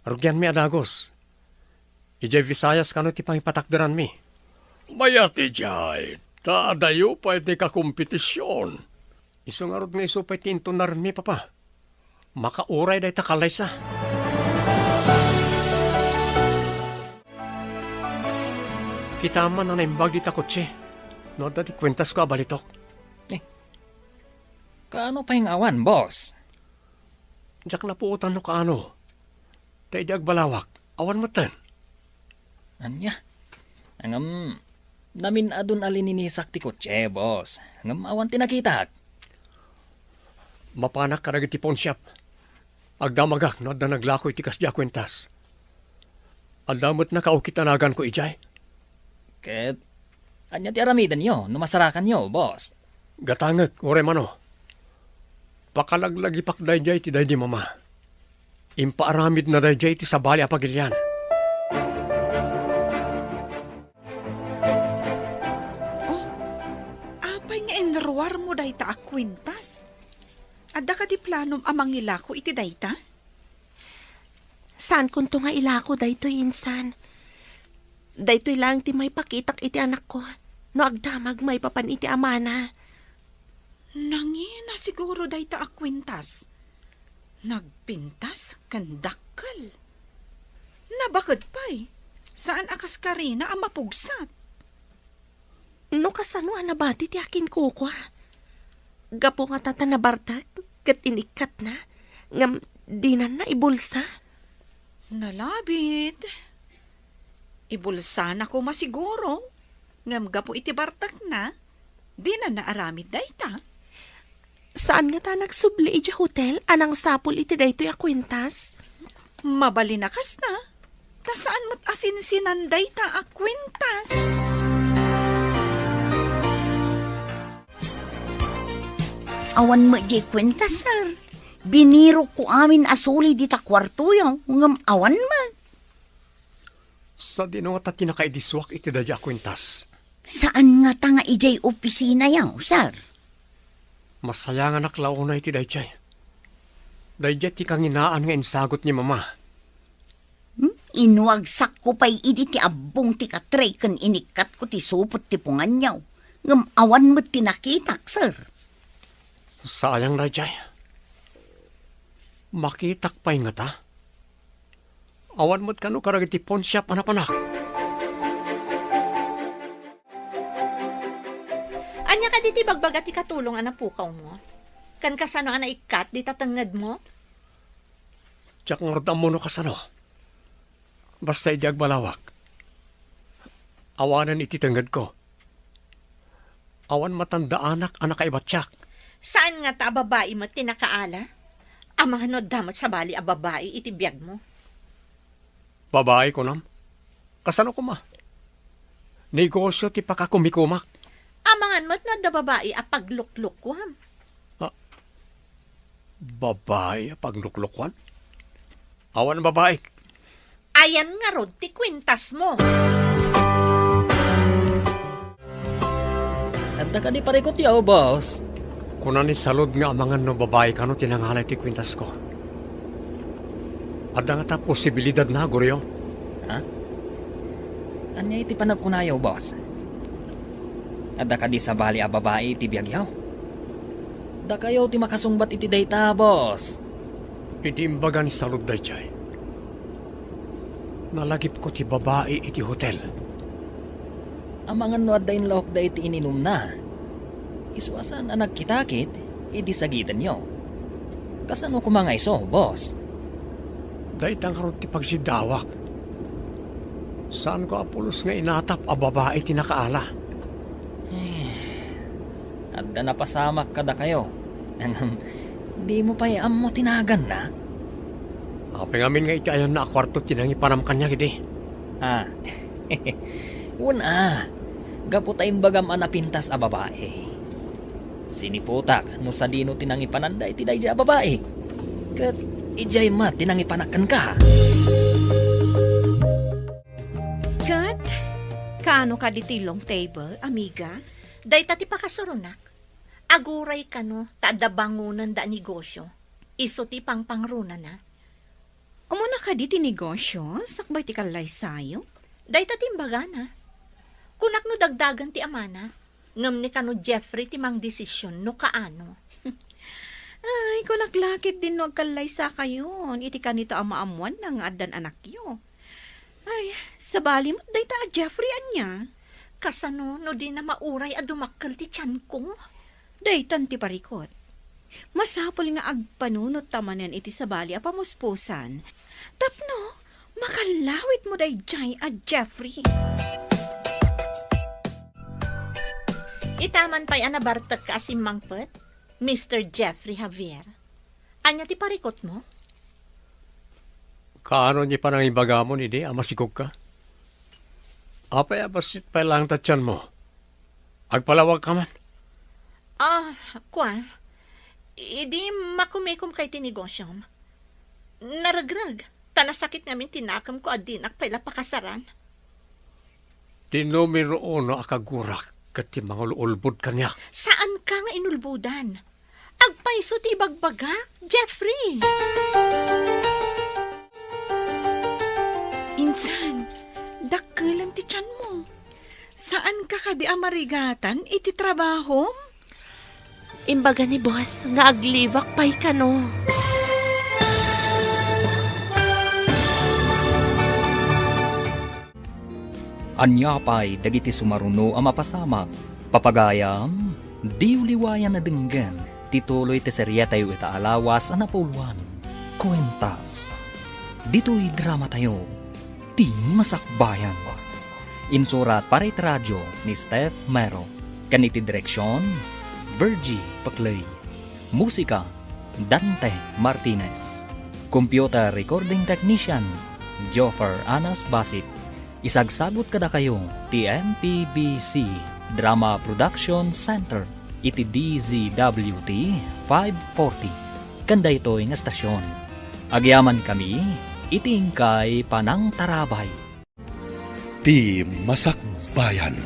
Rugianmi a dagus. Idiay Visayas kano ti pangipatakderanmi. Mayat idiay, ta adayo pay ti kakompetision. Isu ngarud nga isu pay ti intunarenmi, Papa. Makauray dayta kallaysa. Kitam man a naimbag dita kotse no adda ti kuentasko a balitok. Eh, kaano pay nga awan, boss? Diak napuotan no kaano. Ta idi agbalawak, awan metten. Ania? Ngem, namin-adun a lininisak ti kotse, boss. Ngem awan ti nakitak. Mapanak kadagiti pawnshop. Agdamagak no adda naglako iti kasdi a kuentas. Adda met nakaukit a naganko idiay. Ket, ania ti aramidenyo no masarakanyo, boss? Gatangek, uray mano. Pakalaglagipak daydiay ti daydi mama. Impaaramidna daydiay ti sabali a pagilian. Oh, apay nga inruarmo dayta a kuentas? Adda kadi planom a mangilako iti dayta? Saankonto nga ilako daytoy, insan. Daytoy laeng ti maipakitak iti anakko no agdamag maipapan iti amana. Nangina siguro dayta a kuentas. Nagpintas ken dakkel. Nabaked pay, saan a kas karina a mapugsat. No kasano a nabati ti akinkukua? Gapu nga ta, ta nabartek ket inikkatna, ngem dinan naibulsa? Nalabit. Ibulsana koma siguro, ngem gapu iti bartekna, dinan naaramid dayta. Saan ngata a nagsubli idiay hotel a nangsapul iti daytoy a kuentas? Mabalin a kasta, ta saan met a sinsinan dayta a kuentas. Awan met diay kuentas, sir. Binirokko amin a suli dita kuartoyo, ngem awan met. Sadino ngata ti nakaidisuak iti daydiay a kuentas? Saan ngata nga idiay opisinayo, sir? Masayanganak la unay iti daydiay. Daydiay ti kanginaan nga insagut ni Mama. Hmm? Inwagsakko pay idi ti abbong ti katre ken inikkatko ti supot ti punganyo. Ngem awan met ti nakitak, sir. Sayang daydiay. Makitak pay ngata? Awan met kano kadagiti pawnshop a napanak. Ania kadi ti ibagbaga ti katulong a napukawmo? Ken kasano a naikkat dita tengngedmo? Diak ngarud ammo no kasano. Basta idi agbalawak, awanen iti tengngedko. Awan matandaanak a nakaibatiak. Saan ngata a babai met ti nakaala? Amangan no adda met sabali a babai iti biagmo. Babai, kunam? Kasano koma? Negosio ti pakakumikumak. Amangan met no adda babai a pagluklukuam. Ah, babai a pagluklukuan? Awan babai. Ayan ngarud ti kuentasmo. Adda kadi parikutyo, boss? Kuna ni Salud nga amangan no babai kano ti nangala iti kuentasko. Adda ngata posibilidadna, Goryo? Ha? Ania iti panagkunayo, boss? Adda kadi sabali a babai iti biagyo? Dakayo ti makasungbat iti dayta, boss. Iti imbaga ni Salud daydiay, nalagipko ti babai iti hotel. Amangan no adda inlaokda iti ininumna. Isu a saan a nagkitakit, idi sagidenyo. Kasano koma nga isu, boss? Dayta ngarud ti pagsiddawak. Saanko a pulos nga inatap a babai ti nakaala. Eh, adda napasamak kadakayo. Ngem, dimo pay ammo ti naganna? Apay ngamin nga iti ayanna a kuarto ti nangipanam kaniak idi? Ah, wen a, gapu ta imbagam a napintas a babai. Siniputak no sadino ti nangipananda iti daydiay a babai. Ket idiay met ti nangipanak kenka. Ket, kaano kadi ti long table, amiga? Dayta ti pakasuronak. Aguray kano ta adda bangonenda a negosio. Isu ti pangpangrunana. Umuna kadi ti negosio, sakbay ti kallaysayo? Dayta ti imbagana. Kunak no dagdagen ti amana, ngem ni kano Jeffrey ti mangdesision no kaano. Ay, kunak la ketdin no agkallaysakayon iti kanito a maammoanna nga addan anakyo. Ay, sabali met dayta a Jeffrey ania? Kasano no dina mauray a dumakkel ti tianko? Daytan ti parikut. Masapul nga agpanunot ta manen iti sabali a pamuspusan. Tapno makallawitmo daydiay a Jeffrey. Itaman pay a nabartekka a simmangpet, Mister Jeffrey Javier. Ania ti parikutmo? Kaano ni panangibagamon idi a masikogka? Apay a bassit pay laeng ta tianmo? Agpalawagka man? Ah, kua, idi makumikomka iti negosyom, naregreg, ta nasakit ngamin ti nakemko a dinak pay la pakasaran. Ti numero uno a kagurak ket ti mangul-ulbod kaniak. Saanka nga inulbodan. Agpayso ti ibagbagak, Jeffrey! Insan, dakkelen ti tianmo. Saanka kadi a marigatan iti trabahom? Imbaga ni boss nga aglibak pay kano. Ania pay dagiti sumaruno a mapasamak? Papagayam, diyo liwayan a denggen ti tuloy ti seriatayo ita a lawas a napauluan, Kuentas. Ditoy dramatayo, Ti Masakbayan. Insurat para iti radio ni Steph Mero. Ken iti direksion, Virgie Paclay. Musika, Dante Martinez. Computer recording technician, Joffer Anas Basit. Isagsagut kadakayo ti M P B C Drama Production Center iti D Z W T five forty. Ken daytoy nga estasion, agyamankami iti inkay panangtarabay. Ti Masakbayan.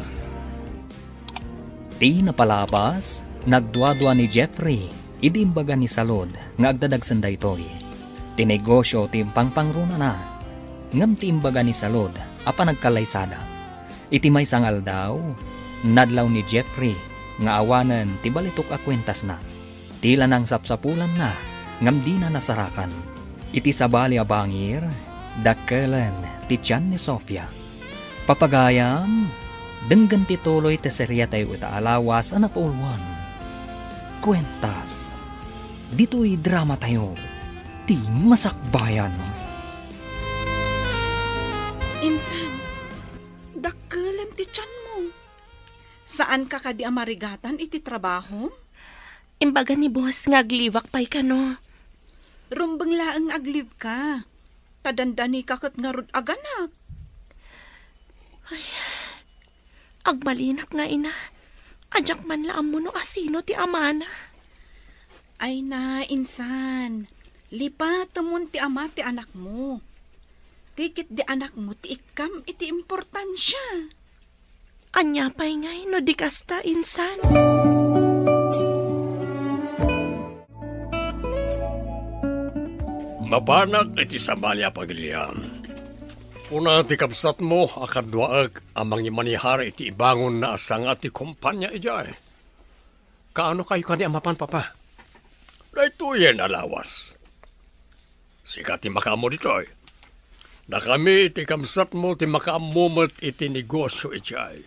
Ti napalabas, nagduadua ni Jeffrey idi imbaga ni Salud nga agdadagsen daytoy. Ti negosio ti impangpangrunana, ngem ti imbaga ni Salud a panagkallaysada. Iti maysa nga aldaw, nadlaw ni Jeffrey nga awanen ti balitok a kuentasna. Ti la nangsapsapulanna, ngem dina nasarakan. Iti sabali a bangir, dakkelen ti tian ni Sofia. Papagayam, denggen ti tuloy ti seriatayo ita a lawas a napauluan, Kuentas. Ditoy dramatayo, Ti Masakbayan. Insan, dakkelen ti tianmo. Saanka kadi a marigatan iti trabahom? Imbaga ni boss nga aglibak pay kano. Rumbeng laeng nga aglibka. Ta dandanika ket ngarud aganak. Ay, agbalinak nga ina. Adiak man la ammo no asino ti amana. Ay na, insan. Lipatemon ti ama ti anakmo. Ti ketdi anakmo ti ikkam iti importansia. Ania pay ngay no di kasta, insan? Mapanak iti sabali a pagilian. Kuna ti kabsatmo a kaduaek a mangimanihar iti ibangonna a sanga ti kompania idiay. Kaano kayo kadi a mapan, Papa? Daytoyen a lawas. Sika ti makaammo ditoy. Dakami iti kabsatmo ti makaammo met iti negosyo idiay.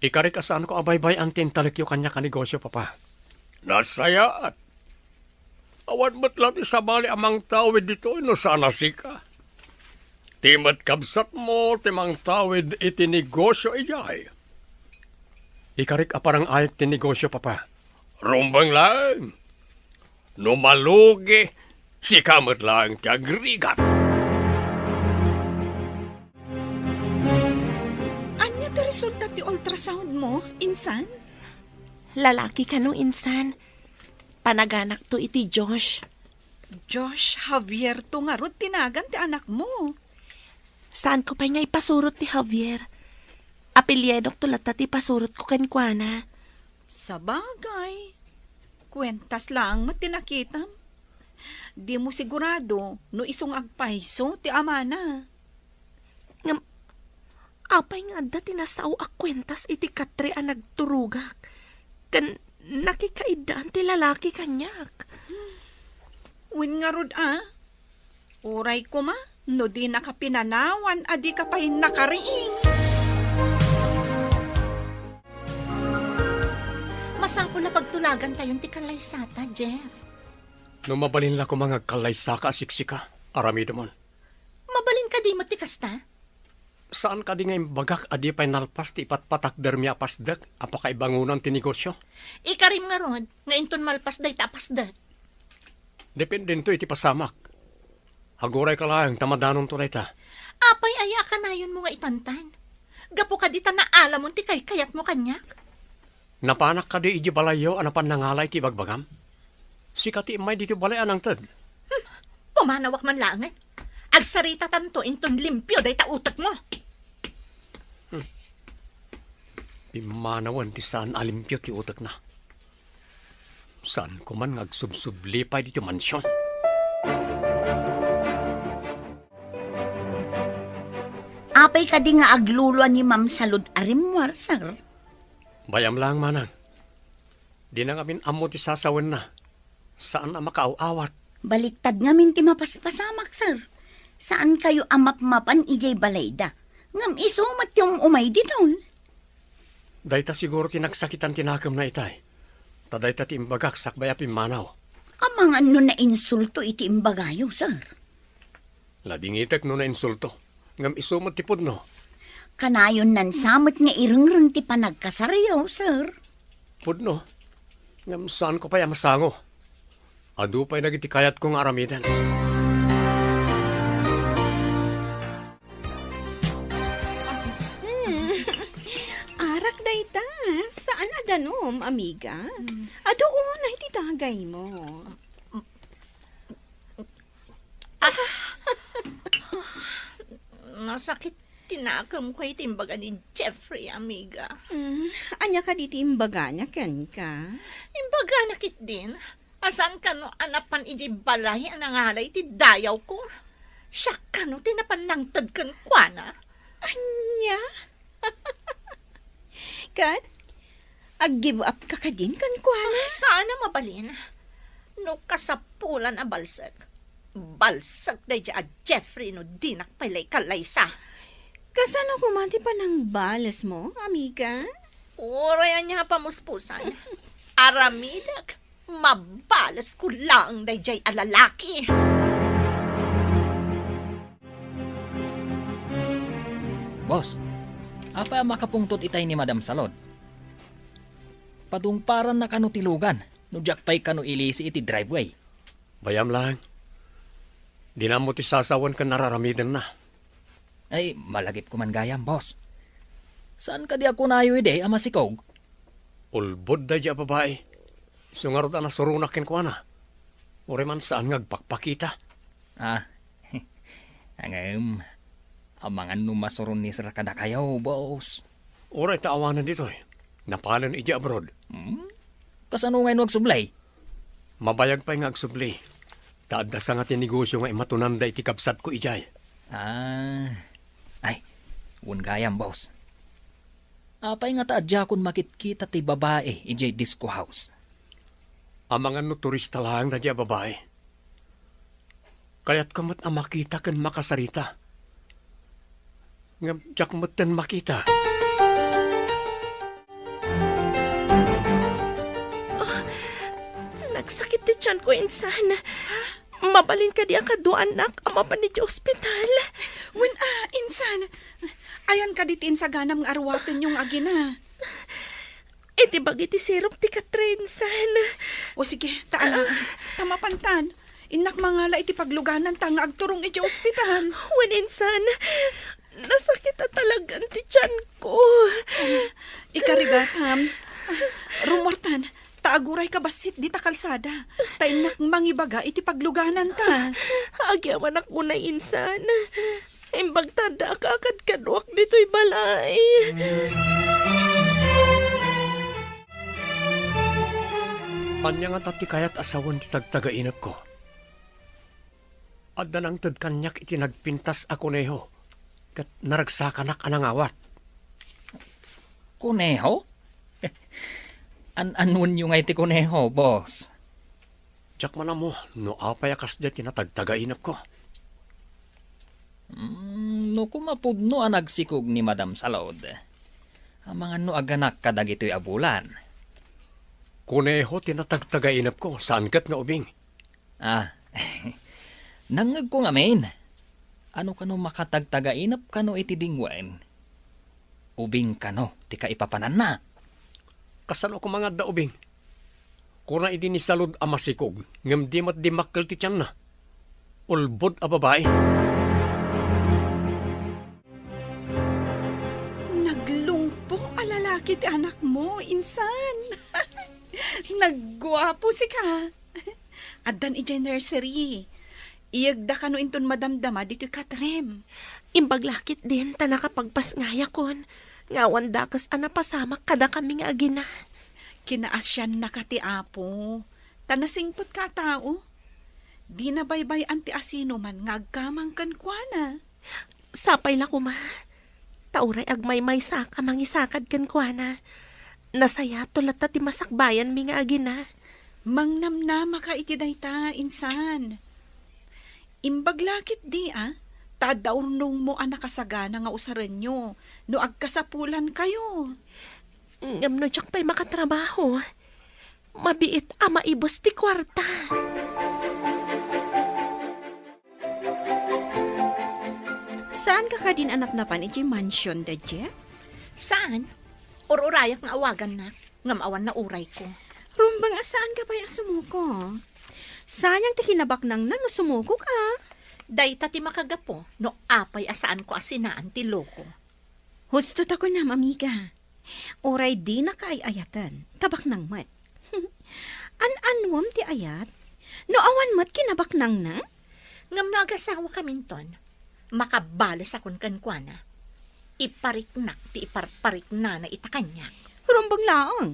Ikarik a saanko a baybay-an ti intalekyo kaniak a negosyo, Papa. Nasayaat. Awan met la ti sabali a mangtawid ditoy no saan a sika. Ti met kabsatmo ti mangtawid iti negosyo idiay. Ikarik a parang-ayek ti negosyo, Papa. Rumbeng laeng. No malugi, sika met laeng ti agrigat. Ania ti resulta ti ultrasound mo, insan? Lalaki kano, insan. Panaganakto iti Josh. Josh Javier to ngarud ti nagan ti anakmo. Saanko pay nga ipasurot ti Javier. Apelyidokto latta ti pasurotko kenkuana. Sabagay, kuentas laeng met ti nakitam. Dimo sigurado no isu nga agpayso ti amana. Ngem, apay nga adda ti nasao a kuentas iti katre a nagturogak? Ken Nakikaiddaan ti lalaki kaniak. Wen ngarud a, uray koma no dinaka pinanawan a dika pay nakariing. Masapul a pagtulagantayon ti kallaysata, Jeff. No mabalin la koma nga agkallaysaka a siksika, aramidemon. Mabalin kadi met ti kasta? Saan kadi nga imbagak a di pay nalpas ti ipatpatakdermi a pasdek a pakaibangonan ti negosio? Ikarim ngarud nga inton malpas dayta a pasdek. Dependento iti pasamak. Agurayka laeng ta madanonto dayta. Apay aya a kanayonmo nga itantan? Gapu kadi ta naalamon ti kaykayatmo kaniak? Napanak kadi idiay balayyo a napan nangalay ti ibagbagam? Sika ti immay ditoy balay a nangted. Hmm, pumanawak man laengen. Agsaritatanto inton limpio dayta utekmo. Hmm. Pimmanawen ti saan a limpio ti utekna. Saan ko man nga agsubsubli pay ditoy mansion. Apay kadi nga agluluan ni Ma'am Salud a rimmuar, sir? Bay-am laeng, manang. Dina ngamin ammo ti sasawenna. Saan a makaaw-awat. Baliktad ngamin ti mapaspasamak, sir. Saankayo a mapmapan idiay balayda. Ngem isu met ti um-umay ditoy. Dayta siguro ti nagsakitan ti nakemna itay. Ta dayta ti imbagak sakbay a pimmanaw. Amangan no nainsulto iti imbagayo, sir. Nadingitek no nainsulto. Ngem isu met ti pudno. Kanayon nansa met nga irengreng ti panagkasaryo, sir. Pudno. Ngem saanko pay a masango. Adu pay dagiti kayatko nga aramiden. Hmm. Arak dayta. Saan a danum, amiga. Hmm. Adu unay ti dagaymo. Ah! Nasakit ti nakemko iti imbaga ni Jeffrey, amiga. Mm, ania kadi ti imbagana kenka? Imbagana ketdin a saan kano a napan idiay balay a nangalay ti dayawko. Siak kano ti napan nangted kenkuana. Ania? Ket, ag-give up ka kadin kenkuana? Ah, saan a mabalin. No kasapulan a balsek, balsek daydiay a Jeffrey no dinak pay la ikallaysa. Kasano koma ti panangbalesmo, amiga? Uray ania a pamuspusan. Aramidek, mabalesko laeng daydiay a lalaki. Boss, apay a makapungtot itay ni Madam Salud? Padungparanna kano ti lugan no diak pay kano ilisi iti driveway? Bay-am laeng. Dina ammo ti sasawen ken araramidenna. Ay, malagipko man gayam, boss. Saan kadi a kunayo idi a masikog? Ulbod daydiay a babai. Isu ngarud a nasuronak kenkuana. Uray man saan nga agpakpakita. Ah, ngem, amangan no masuron ni sir kadakayo, boss. Uray ta awanen ditoy. Napalen idiay abroad. Hmm? Kasano ngay no agsubli? Mabayag pay nga agsubli. Ta adda sanga ti negosio nga imatunanda iti kabsatko idiay. Ah, ay, wen gayam, boss. Apay ngata a diakon makitkita ti babai idiay disco house? Amangan no turista laeng daydiay a babai. Kayatko met a makita ken makasarita. Ngem diak metten makita. Ah, nagsakit ti tianko, insan. Mabalin kadi a kaduaannak a mapan iti ospital? Wen a, insan. Ayan kadi ti insaganam nga aruatenyo nga agina? Iti bagi ti sirup ti Catherine, insan. O sige, ta ala, ta mapantan. Innak mangala iti paglugananta nga agturong iti ospital. Wen, insan. Nasakit a talagan ti tianko. Ikarigatam. Rumuartan, ta agurayka bassit dita kalsada. Ta innak mangibaga iti paglugananta. Agyamanak unay, insan. Imbagta adda a kakadkaduak ditoy balay. Ania ngata ti kayat a sawen ti tagtagainepko? Adda nangted kaniak iti nagpintas a kuneho, ket naragsakanak a nangawat. Kuneho? An-anuenyo ngay ti kuneho, boss? Diak man ammo no apay a kasdiay ti natagtagainepko. Mm, no koma pudno a nagsikog ni Madam Salud, amangan no aganak kadagitoy a bulan. Kuneho ti natagtagainepko, saan ket nga ubing. Ah, nangngegko ngamin. Ano kano makatagtagainep kano iti dingwen? Ubing kano ti kaipapananna? Kasano ko nga adda ubing? Kuna idi ni Salud a masikog, ngem di met dimmakkel ti tianna. Ulbod a babai. Naglungpo a lalaki ti anakmo, insan. Nagguapo sika. Addan idiay nursery. Iyegda kano inton madamdama ditoy katrem. Imbag la ketdin ta nakapagpasngayakon nga awan dakes a napasamak kadakami nga agina. Kinaasiannaka ti Apo, ta nasingpetka a tao. Dina baybay-an ti asinoman nga agkamang kenkuana. Sapay la koma, ta uray agmaymaysak a mangisakad kenkuana, nasayaat latta ti masakbayanmi nga agina. Mangnamnamaka iti dayta, insan. Imbag la ketdi a, ta adda urnongmo a nakasagana nga usarenyo no agkasapulankayo. Ngem no diak pay makatrabaho, mabiit a maibus ti kuarta. Saanka kadin a napnapan iti mansion da Jeff? Saan? Ur-urayak nga awagannak, ngem awan naurayko. Rumbeng a saanka pay a sumuko. Sayang ti kinabaknangna no sumukoka. Dayta ti makagapu no apay a saanko a sinaan ti loko. Husto ta kunam, amiga. Uray dinaka ay-ayaten, ta baknang met. An-anuem ti ayat? No awan met kinabaknangna? Ngem no agasawakaminton, makabalesakon kenkuana. Ipariknak ti iparpariknana ita kaniak. Rumbeng laeng.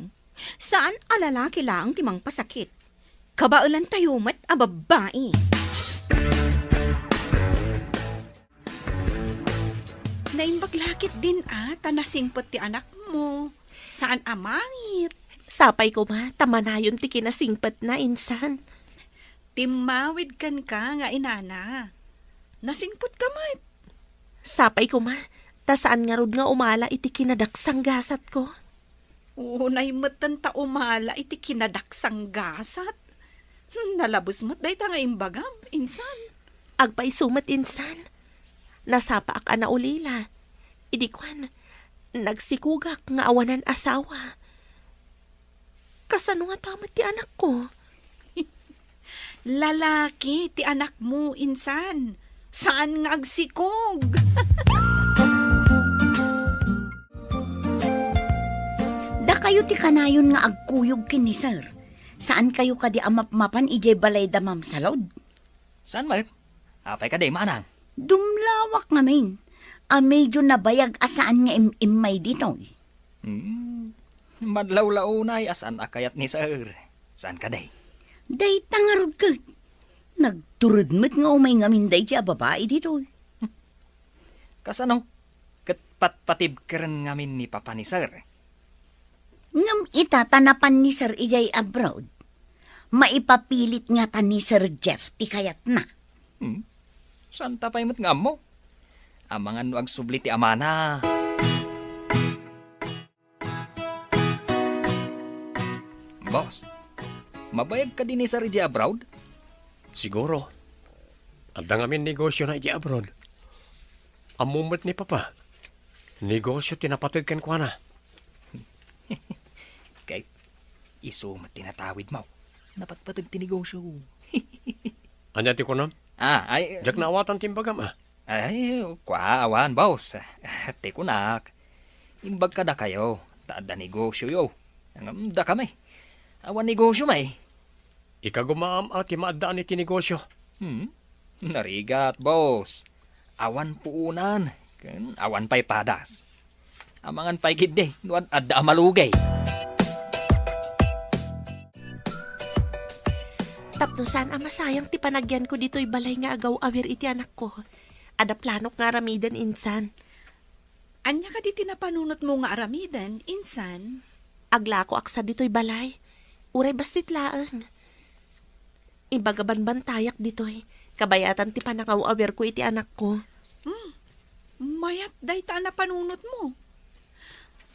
Saan a lalaki laeng ti mangpasakit. Kabaelantayo met a babbai. Naimbag la ketdin a, ta nasingpet ti anakmo. Saan a mangit. Sapay koma, ta manayon ti kinasingpetna, insan. Timmawid kenka nga inana. Nasingpetka met. Sapay koma, ta saan ngarud nga umala iti kinadaksanggasatko. Unay metten ta umala iti kinadaksanggasat. Hmm, nalabes met dayta nga imbagam, insan. Agpayso met, insan. Nasapaak a naulila. Idi kuan, nagsikogak nga awanan asawa. Kasano ngata met ti anakko? Lalaki ti anakmo, insan. Saan nga agsikog. Dakayo ti kanayon nga agkuyog ken ni Sir. Saankayo kadi a mapmapan idiay balay da Ma'am Salud? Saan met? Apay kadi, manang? Dumlawak ngamin a medyo nabayag a saan nga im-immay ditoy. Hmm. Madlawlawnay a saan a kayat ni Sir. Saan kadi? Dayta ngarud ket. Nagtured met nga umay ngamin daydi a babai ditoy. Kasano? Ket patpatibkeren ngamin ni Papa ni Sir. Ngem ita ta napan ni Sir idiay abroad, maipapilit ngata ni Sir Jeff ti kayatna. Hmm? Saanta pay met nga ammo? Amangan no agsubli ti amana. Boss, mabayag kadi ni Sir idiay abroad? Siguro. Adda ngamin negosiona idiay abroad. Ammo met ni Papa. Negosio ti napateg kenkuana. Ket isu met ti natawidmo. Napatpateg ti negosio. Ania ti kunam? Ah, ay, diak naawatan ti imbagam, a. Ay, kua, awan, boss. Ti kunak, imbag kadakayo, ta adda negosioyo. Ngem dakami, awan negosiomi. Ikagumaam a ti maaddaan iti negosio. Hmm? Narigat, boss. Awan puonan, ken awan pay padas. Amangan pay ketdi no ad-, adda a malugay. Tapno saan a masayang ti panagyanko ditoy balay nga agaw-awir iti anakko, adda planok nga aramiden, insan. Ania kadi ti napanunotmo nga aramiden, insan? Aglakoak sa ditoy balay. Uray bassit laeng. Imbag a banbantayak ditoy, kabayatan ti panangaw-awirko iti anakko. Hmm, mayat dayta a napanunotmo.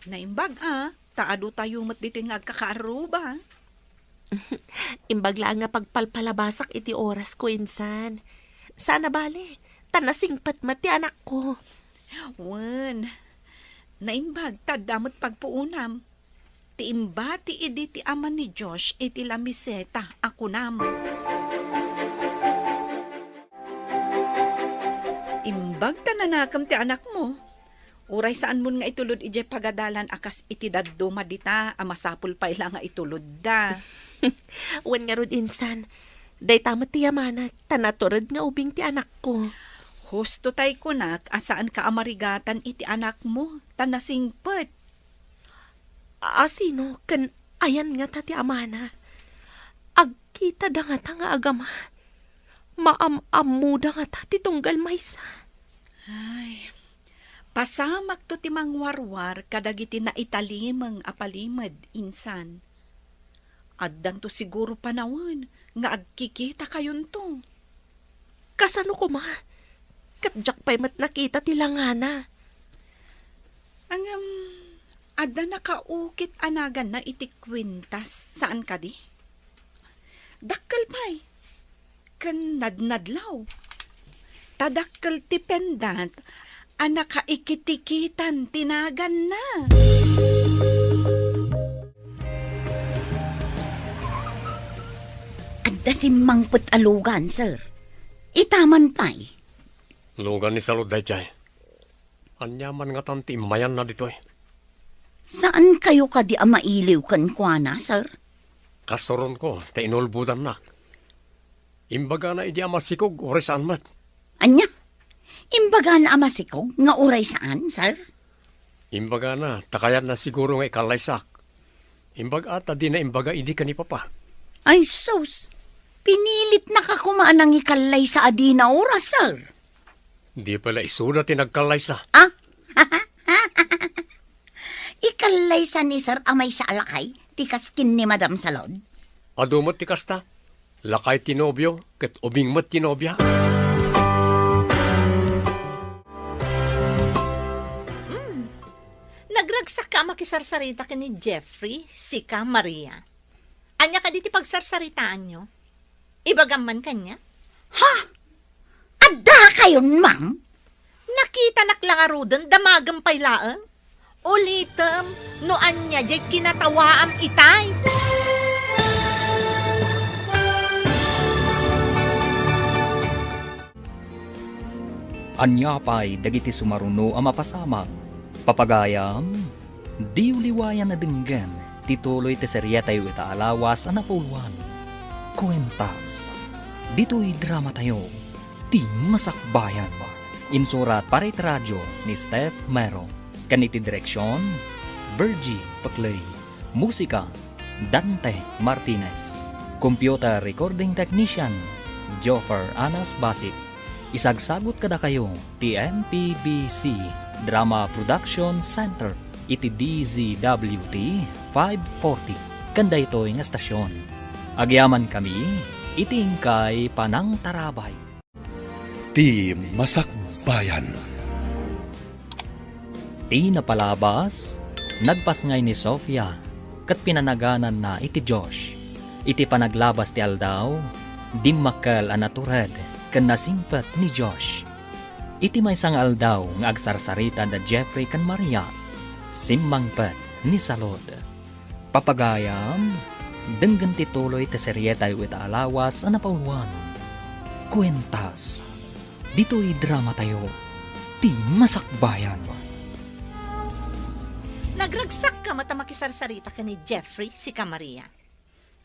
Naimbag a, ta adu tayo met ditoy nga agkakaarruba. Imbag laeng nga pagpalpalabasak iti orasko insan. Saan a bale, ta nasingpet met ti anakko. Wen, naimbag ta adda met pagpuonam. Ti imbati idi ti ama ni Josh iti lamiseta a kunam. Imbag ta nanakem ti anakmo, uray saanmon nga itulod idiay pagadalan a kas iti dadduma dita a masapul pay la nga itulodda. Wen ngarud insan, dayta met ti yamanak, ta natured nga ubing ti anakko. Husto tay kunak a saanka a marigatan iti anakmo, ta nasingpet. A sino ken ayan ngata ti amana? Agkitada ngata nga agama? Maam-ammoda ngata ti tunggal maysa? Ay, pasamakto ti mangwarwar kadagiti naitalimeng a palimed, insan. Addanto siguro panawen nga agkikitakayonto. Kasano koma? Ket diak pay met nakita ti langana. Ngem, adda nakaukit a naganna iti kuentas, saan kadi? Dakkel pay, ken nadnadlaw. Ta dakkel ti pendant a nakaikitikitan ti naganna. Adda simmangpet a lugan, sir. Ita man pay. Lugan ni Salud daydiay. Ania man ngatan ti immayanna ditoy? Saan kayo kadi a mailiw kenkuana, sir? Kasuronko ta inulbodannak. Imbagana idi a masikog, uray saan met. Ania? Imbagana a masikog nga uray saan, sir? Imbagana, ta kayatna siguro nga ikallaysak. Imbag a ta dina imbaga idi ken ni Papa. Ay, sus! Pinilitnaka koma a nangikallaysa a dina oras, sir. Di pay la isuda ti nagkallaysa. Ah? Ikallaysa ni Sir a maysa a lakay ti kas ken ni Madam Salud? Adu met ti kasta. Lakay ti nobio, ket ubing met ti nobia. Mm. Nagragsakka a makisarsarita ken ni Jeffrey, sika, Maria. Ania kadi ti pagsarsaritaanyo? Ibagam man kaniak. Ha? Adda kayon, ma'am? Nakitanak la ngaruden, damagem pay laeng. Ulitem no ania diay kinatawaam itay. Ania pay dagiti sumaruno a mapasamak? Papagayam, diyo liwayan a denggen ti tuloy ti serietayo ita a lawas a napauluan, Kuentas. Ditoy dramatayo, Ti Masakbayan. Insurat para iti radio ni Steph Mero. Ken iti direksion, Virgie Peclay. Musika, Dante Martinez. Computer recording technician, Joffer Anas Basit. Isagsagut kadakayo ti M P B C Drama Production Center iti D Z W T five forty ken daytoy nga estasion. Agyamankami iti inkay panangtarabay. Ti Masakbayan. Ti napalabas, nagpasngay ni Sofia ket pinanagananna iti Josh. Iti panaglabas ti aldaw, dimmakkel a natured ken nasingpet ni Josh. Iti maysa nga aldaw nga agsarsarita da Jeffrey ken Maria, simmangpet ni Salud. Papagayam, denggen ti tuloy ti serietayo ita a lawas a napauluan, Kuentas. Ditoy dramatayo, Ti Masakbayan. Nagragsakka met a makisarsarita ken ni Jeffrey, sika, Maria.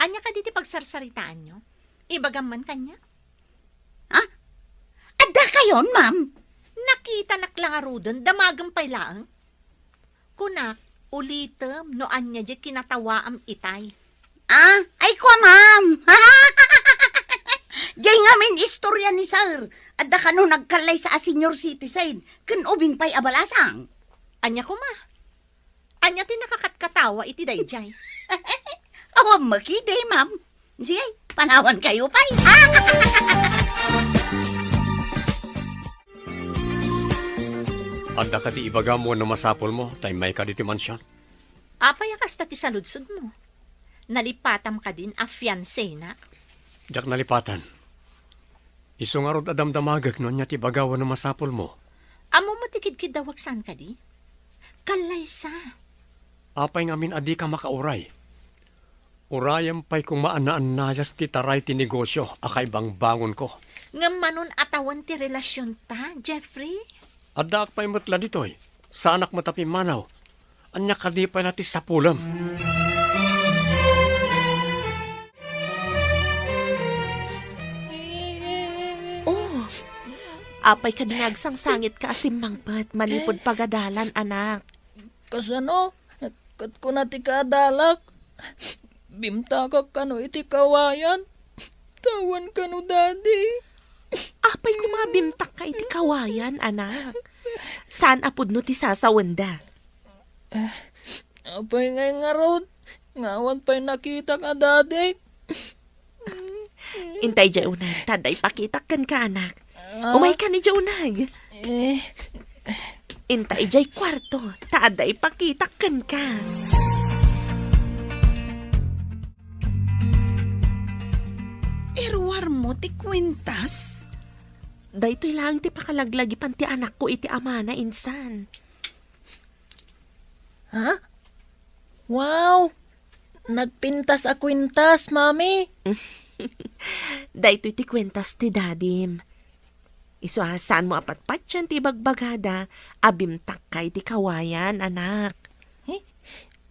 Ania kadi ti pagsarsaritaanyo? Ibagam man kaniak. Ha? Adda kayon, ma'am? Nakitanak la ngaruden, damagem pay laeng. Kunak, ulitem no ania diay kinatawaam itay. Ah, ay kua, ma'am. Diay ngamin istorya ni Sir. Adda kano nagkallaysa a senior citizen, ken ubing pay a balasang. Ania koma? Ania ti nakakatkatawa iti daydiay? Awan met idi, ma'am. Sige, panawankayo pay. Adda kadi ibagam wenno masapulmo ta immayka ditoy mansion? Apay a kasta ti saludsodmo? Nalipatam kadin a fiancé-na? Diak nalipatan. Isu ngarud a damdamagek no ania ti ibaga wenno masapulmo. Ammom ti kidkiddawak saan kadi? Kallaysa. Apay ngamin a dika makauray? Urayem pay koma a naannayas ti taray ti negosio a kaibangbangonko. Ngem manon a tawen ti relasionta, Jeffrey? Addaak pay met la ditoy. Saanak met a pimmanaw. Ania kadi pay la ti sapulem? Oh, apay kadi nga agsangsangitka a simmangpet manipud pagadalan, anak? Kasano? Ket kuna ti kaadalak, bimtakak kano iti kawayan. Tawen kano, Daddy. Apay koma a bimtakka iti kawayan, anak? Saan a pudno ti sasawenda? Apay ngay ngarud, nga awan pay nakitak a dadik? Inta idiay uneg, ta adda ipakitak kenka, anak. Ah. Umayka idiay uneg. Eh. Inta idiay kuarto, ta adda ipakitak kenka. Iruarmo ti kuintas? Daytoy laeng ti pakalaglagipan ti anakko iti amana insan. Ha? Wow! Nagpintas a kuintas, Mami. Daytoy ti kuintas ti dadim. Isu a saanmo a patpatien ti ibagbagada a bimtakka iti kawayan, anak. Eh,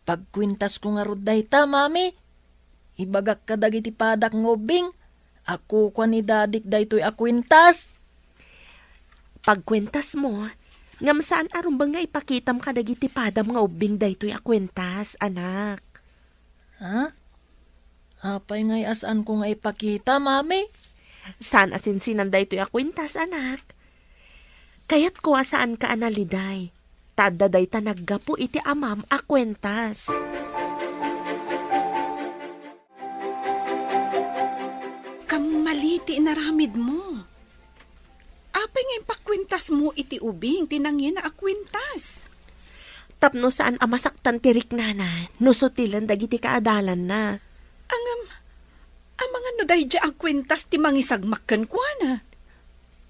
pagkuintasko ngarud dayta, Mami. Ibagak kadagiti padak nga ubbing a kukua ni dadik daytoy a kuintas. Pagkuentasmo, ngem saan a rumbeng nga ipakitam kadagiti padam nga ubbing daytoy a kuentas, anak. Ha? Apay ngay a saanko nga ipakita, Mami? Saan a sinsinan daytoy a kuentas, anak. Kayatko a saanka a naliday, ta adda dayta naggapu iti amam a kuentas. Kammali ti inaramidmo. Apay nga impakuentasmo iti ubing ti nangina a kuentas? Tapno saan a masaktan ti riknana no sutilen dagiti kaadalanna. Ngem, amangan no daydiay a kuentas ti mangisagmak kenkuana?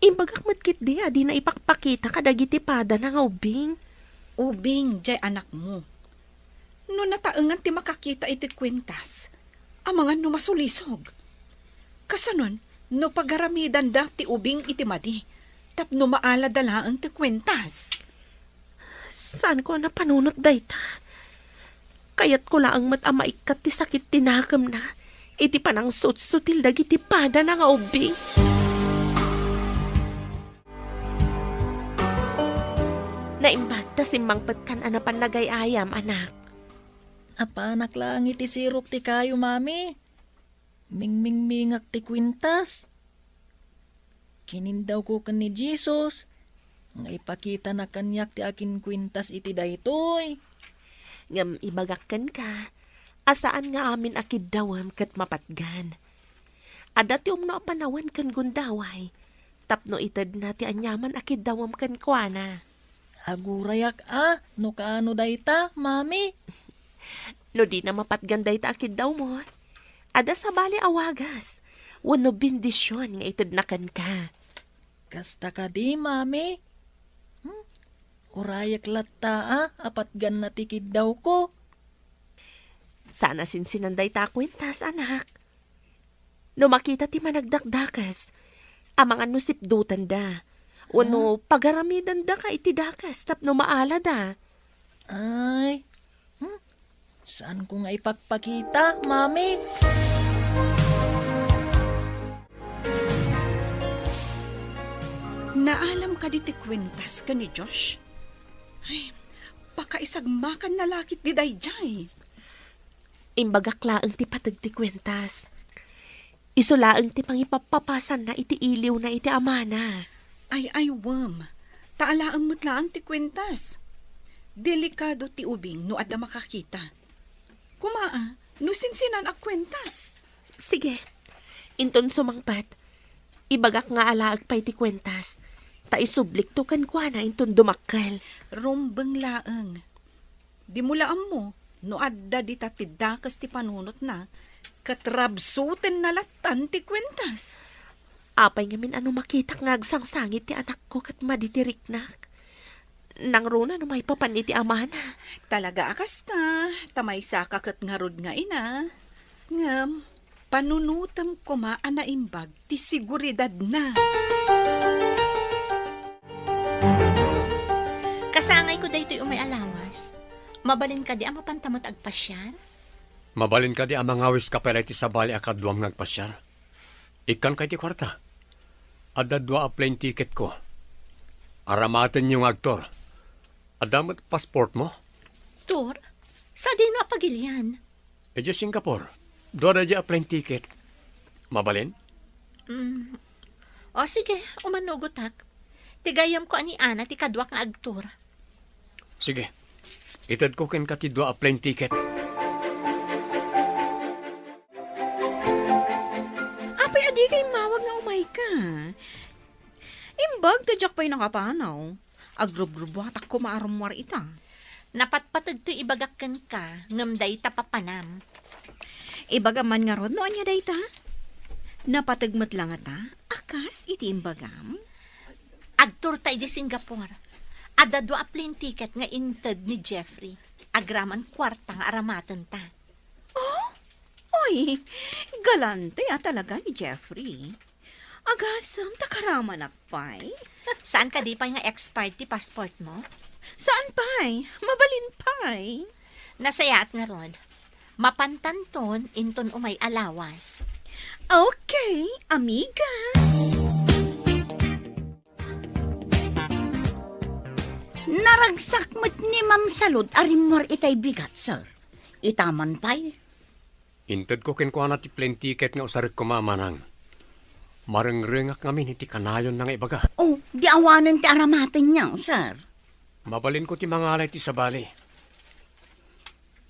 Imbagak met ketdi a dina ipakpakita kadagiti padana nga ubing. Ubing diay anakmo. No nataengan ti makakita iti kuentas, amangan no masulisog. Kasanon, no pagaramidanda ti ubing iti madi, tapno maalada laeng ti kuentas. Saanko a napanunot dayta. Kayatko laeng met a maikkat ti sakit ti nakemna iti panangsutsutil dagiti padana nga ubing. Naimbag ta simmangpetkan a napan nagay-ayam, anak. Napanak laeng iti sirok ti kayo, Mami. Mingmingmingak ti kuintas. Kinindawko ken ni Jesus nga ipakitana kaniak ti akinkuintas iti daytoy. Ngem ibagak kenka a saan nga amin a kiddawem ket mapatgan. Adda ti umno a panawen ken gundaway tapno itedna ti aniaman a kiddawem kenkuana. Agurayak a no kaano dayta, Mami. No dina mapatgan dayta a kiddawmo, adda sabali a wagas wenno bendision nga itedna kenka. Kasta kadi, Mami? Hmm? Urayak latta a patganna ti kiddawko. Saan a sinsinan dayta a kuentas, anak. No makita ti managdakdakes, amangan no sipdutanda, wenno pagaramidandaka iti dakes tapno maalada. Ay, hmm? Saanko nga ipakpakita, Mami? Naalam kadi ti kuentas ken ni Josh? Ay, pakaisagmakanna la ketdi daydiay. Imbagak laeng ti pateg ti kuentas. Isu laeng ti pangipappapasanna iti iliwna iti amana. Ay, ay, wen. Ta alaem met laeng ti kuentas. Delikado ti ubing no adda makakita. Kuma, ah, no sinsinan a kuentas. Sige. Inton sumangpet, ibagak nga alaek pay ti kuentas, ta isublikto kenkuana inton dumakkel. Rumbeng laeng. Dimo la ammo no adda dita ti dakes ti panunotna, ket rabsutenna lattan ti kuentas. Apay ngamin a no makitak nga agsangsangit ti anakko ket madi ti riknak? Nangruna no maipapan iti amana. Talaga a kasta, ta maysaka ket ngarud nga ina. Ngem, panunotem koma a naimbag ti seguridadna. Kasangayko daytoy umay a lawas. Mabalin kadi a mapanta met agpasiar? Mabalin kadi a mangawis ka pay la iti sabali a kaduam nga agpasiar? Ikkan kay ti kuarta. Adda dua a plane ticketko. Aramatenyo nga agtour. Adda met passportmo? Tour? Sadino a pagilian? Idiay Singapore. Dua daydiay a plane ticket. Mabalin? Mm. O sige, umanugotak. Ti gayyemko a ni Ana ti kaduak nga agtour. Sige. Itedko kenka ti dua a plane ticket. Apay, adika immawag nga umayka? Imbag ta diak pay nakapanaw. Agrubrubuatak koma a rummuar ita. Napatpateg ti ibagak kenka, ngem dayta papanam. Ibagam man ngarud no ania dayta? Napateg met la ngata, a kas iti imbagam? Agtour ta idiay Singapore. Adda dua a plane ticket nga inted ni Jeffrey. Agraman kuarta nga aramatenta. Oh? Oy, galante a talaga ni Jeffrey. Agasem ta karamanak pay. Saan kadi pay nga expired ti passportmo? Saan pay? Mabalin pay. Nasayaat ngarud. Mapantanton inton umay a lawas. Okay, amiga. Naragsak met ni Ma'am Salud a rimmuar itay bigat, sir. Ita man pay. Intedko kenkuana ti plane ticket nga usarek koma, manang. Marengrengak ngamin iti kanayonna nga ibaga. Oh, di awanen ti aramatenyo, sir. Mabalinko ti mangala iti sabali.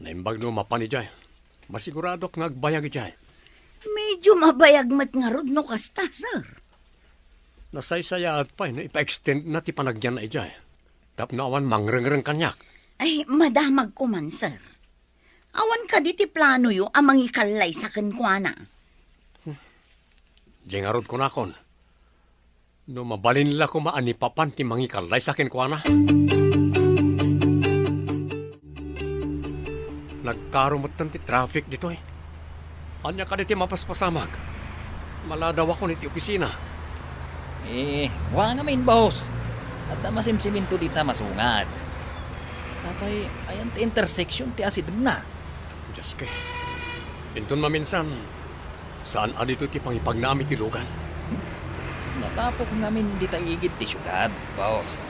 Naimbag no mapan idiay. Masiguradok nga agbayag idiay. Medyo mabayag met ngarud no kasta, sir. Nasaysayaat pay no ipa-extend na ti panagyanna idiay. Tapno awan mangrengreng kaniak. Ay, madamagko man, sir. Awan kadi ti planoyo a mangikallaysa kenkuana? Diay ngarud kunakon, no mabalin la koma a ni papan ti mangikallaysa kenkuana. Nagkaro metten ti traffic ditoy. Ania kadi ti mapaspasamak? Maladawakon iti opisina. Eh, wa ngamin, boss. Adda masimsiminto dita masungad. Sapay, ayan ti intersection ti asidegna. Dios ko. Inton maminsan, saan a ditoy ti pangipagnaam iti lugan? Natapok ngamin dita igid ti siudad, boss.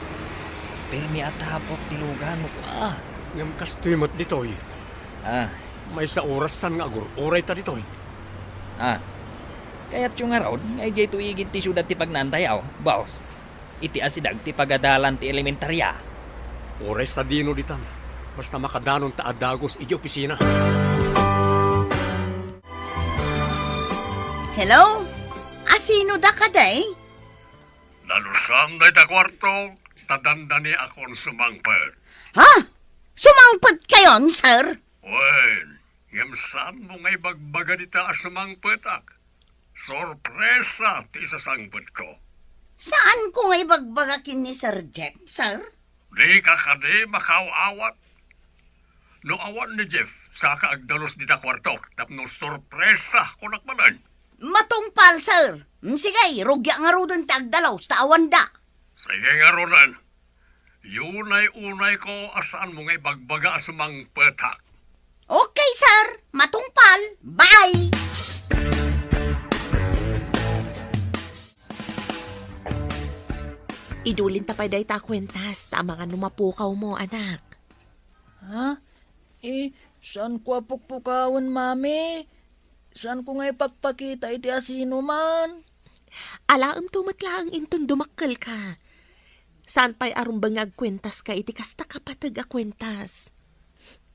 Pirmi a tapok ti lugan, kua. Ngem kastoy met ditoy. Ah. Maysa oras saan nga agur-uray ta ditoy. Ah. Kayatyo ngarud nga idiay to igid ti siudad ti pagnantayaw, boss? Iti asideg ti pagadalan ti elementaria. Uray sadino ditan, basta makadanon ta a dagus idiay opisina. Hello? Asino da kadi? Nalusam dayta kuarto, ta dandaniakon sumangpet. Ha? Sumangpet kayon, sir? Wen, ngem saanmo nga ibagbaga dita a sumangpetak? Sorpresa ti isasangpetko. Saanko nga ibagbaga ken ni Sir Jeff, sir? Dika kadi makaaw-awat? No awan ni Jeff, saka agdalus dita kuartok tapno sorpresa, kunak manen. Matungpal, sir. Mm, sige, rugiak ngaruden ti agdalus ta awanda. Sige ngaruden. Unay-unayko a saanmo nga ibagbaga a sumangpetak. Okay, sir. Matungpal. Bye! Idulinta pay dayta a kuentas, ta amangan no mapukawmo, anak. Ha? Eh, saanko a pukpukawen, Mami? Saanko nga ipakpakita iti asinoman? Alaemto met laeng inton dumakkelka. Saan pay a rumbeng nga agkuentaska iti kasta kapateg a kuentas.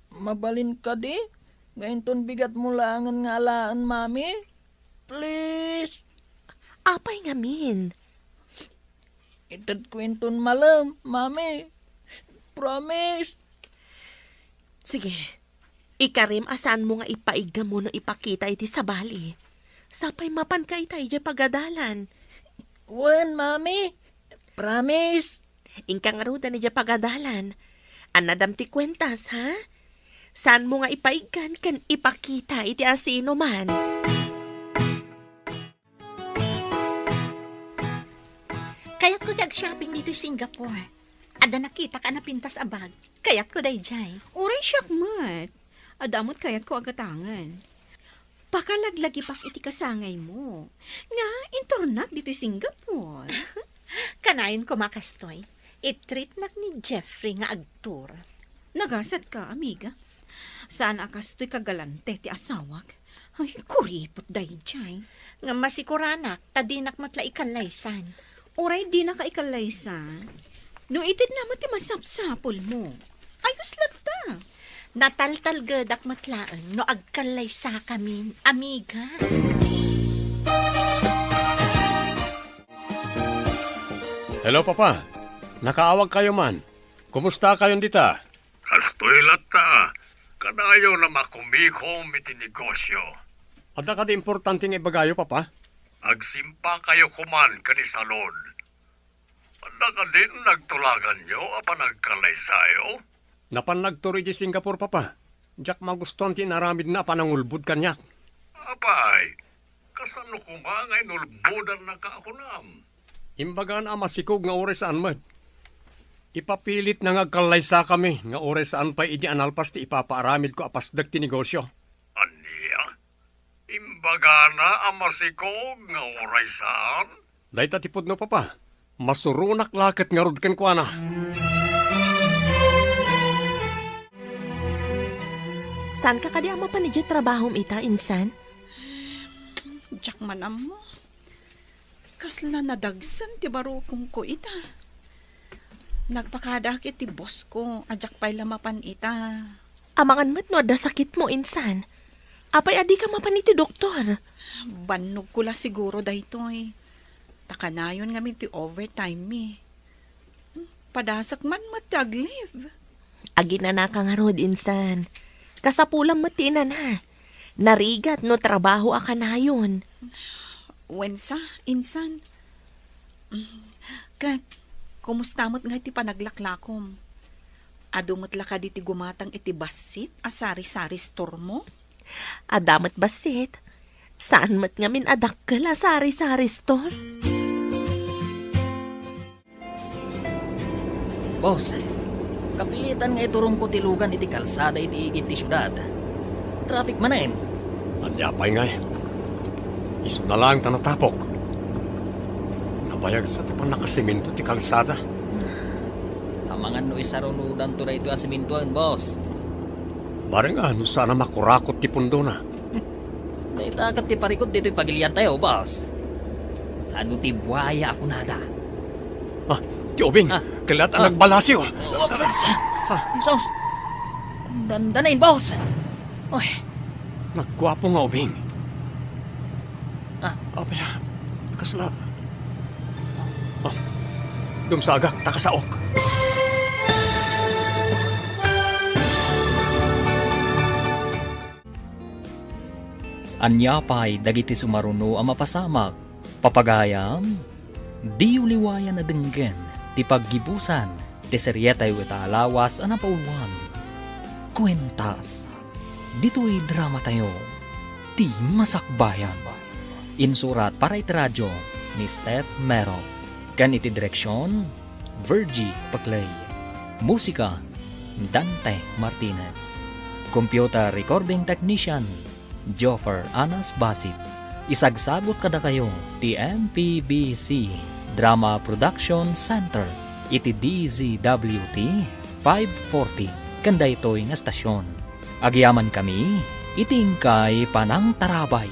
Mabalin kadi nga inton bigatmo laengen nga alaen, Mami? Please. Apay ngamin? Itedko inton malem, Mami. Promise. Sige. Ikarim a saanmo nga ipaiggam wenno ipakita iti sabali. Sapay mapanka ita idiay pagadalan. Wen, Mami. Promise. Inka ngaruden idiay pagadalan. Annadam ti kuentas, ha? Saanmo nga ipaiggan ken ipakita iti asinoman. Kayatko ti ag-shopping ditoy Singapore. Adda nakitak a napintas a bag. Kayatko daydiay. Uray siak met. Adda met kayatko a gatangen. Pakalaglagipak iti kasangaymo. Nga, inturnak ditoy Singapore. Kanayon koma kastoy. I-treatnak ni Jeffrey nga agtour. Nagasatka, amiga. Saan a kastoy kagalante ti asawak. Ay, kuripot daydiay. Nga masikuranak, ta dinak met la ikallaysan. Uray dinaka ikallaysan, no itedna met ti masapsapulmo. Ayos latta. Nataltalgedak met laeng no agkallaysakamin, amiga. Hello, Papa. Nakaawagkayo man. Kumusta kayon dita? Kastoy latta, kanayon a makumikom iti negosyo. Adda kadi importante nga ibagayo, Papa? Agsimpakayo koman ken ni Salud. Adda kadin nagtulaganyo a panagkalaysayo? Napan nagturo iti Singapore, Papa. Diak magustuan ti inaramidna a panangulbod kaniak. Apay, kasano koma nga inulbodannaka a kunam? Imbagana a masikog nga uray saan met. Ipapilitna nga agkallaysakami nga uray saan pay idi a nalpas ti ipapaaramidko a pasdek ti negosyo. Ania? Imbagana a masikog nga uray saan? Dayta ti pudno, Papa. Masuronak la ket ngarud kenkuana. Saanka kadi a mapan idiay trabahom ita, insan? Diak man ammo. Kasla nadagsen ti barukongko ita. Nagpakadaak iti bossko a diak pay la mapan ita. Amangan met no adda sakitmo, insan. Apay a dika mapan iti doktor? Bannogko la siguro daytoy. Ta kanayon ngamin ti overtime mi. Padasek man met ti ag-leave. Aginanaka ngarud, insan. Kasapulam met ti inana. Narigat no trabaho a kanayon. Wensa, insan. Ket, kumusta met ngay ti panaglaklakom? Adu met la kadi ti gumatang iti bassit a sari-sari store mo? Adda met bassit. Saan met ngamin a dakkel a sari-sari store? Boss, kapilitan nga iturongko ti lugan iti kalsada iti igid ti siudad. Traffic manen. Ania pay ngay? Isuna laeng ta natapok. Nabayagsa ti pannakasemento ti kalsada. Amangan no isarunodanto daytoy a sementoen, boss. Bareng a no saan a makurakot ti pundona. Dayta ket ti parikut ditoy pagiliantayo, boss. Adu ti buaya a kunada? Ah, ti ubing. Ah. Kellat a nagbalasiw. Oh, sus. Ah. Sus. Dandanin, boss. Oy. Nagguapo nga ubing. Ah. Apay, ah. Kasla. Ah. Dumsagak, ta kasaok. Ania pay dagiti sumaruno a mapasamak? Papagayam, diyo liwayan a denggen ti paggibusan ti serietayo ita a lawas a napauluan. Kuentas, ditoy dramatayo, Ti Masakbayan. Insurat para iti radio ni Steph Mero. Ken iti direksion, Virgie Paclay. Musika, Dante Martinez. Computer recording technician, Joffer Anas Basit. Isagsagut kadakayo ti M P B C Drama Production Center iti D Z W T five forty ken daytoy nga stasyon. Agyamankami iti inkay panangtarabay.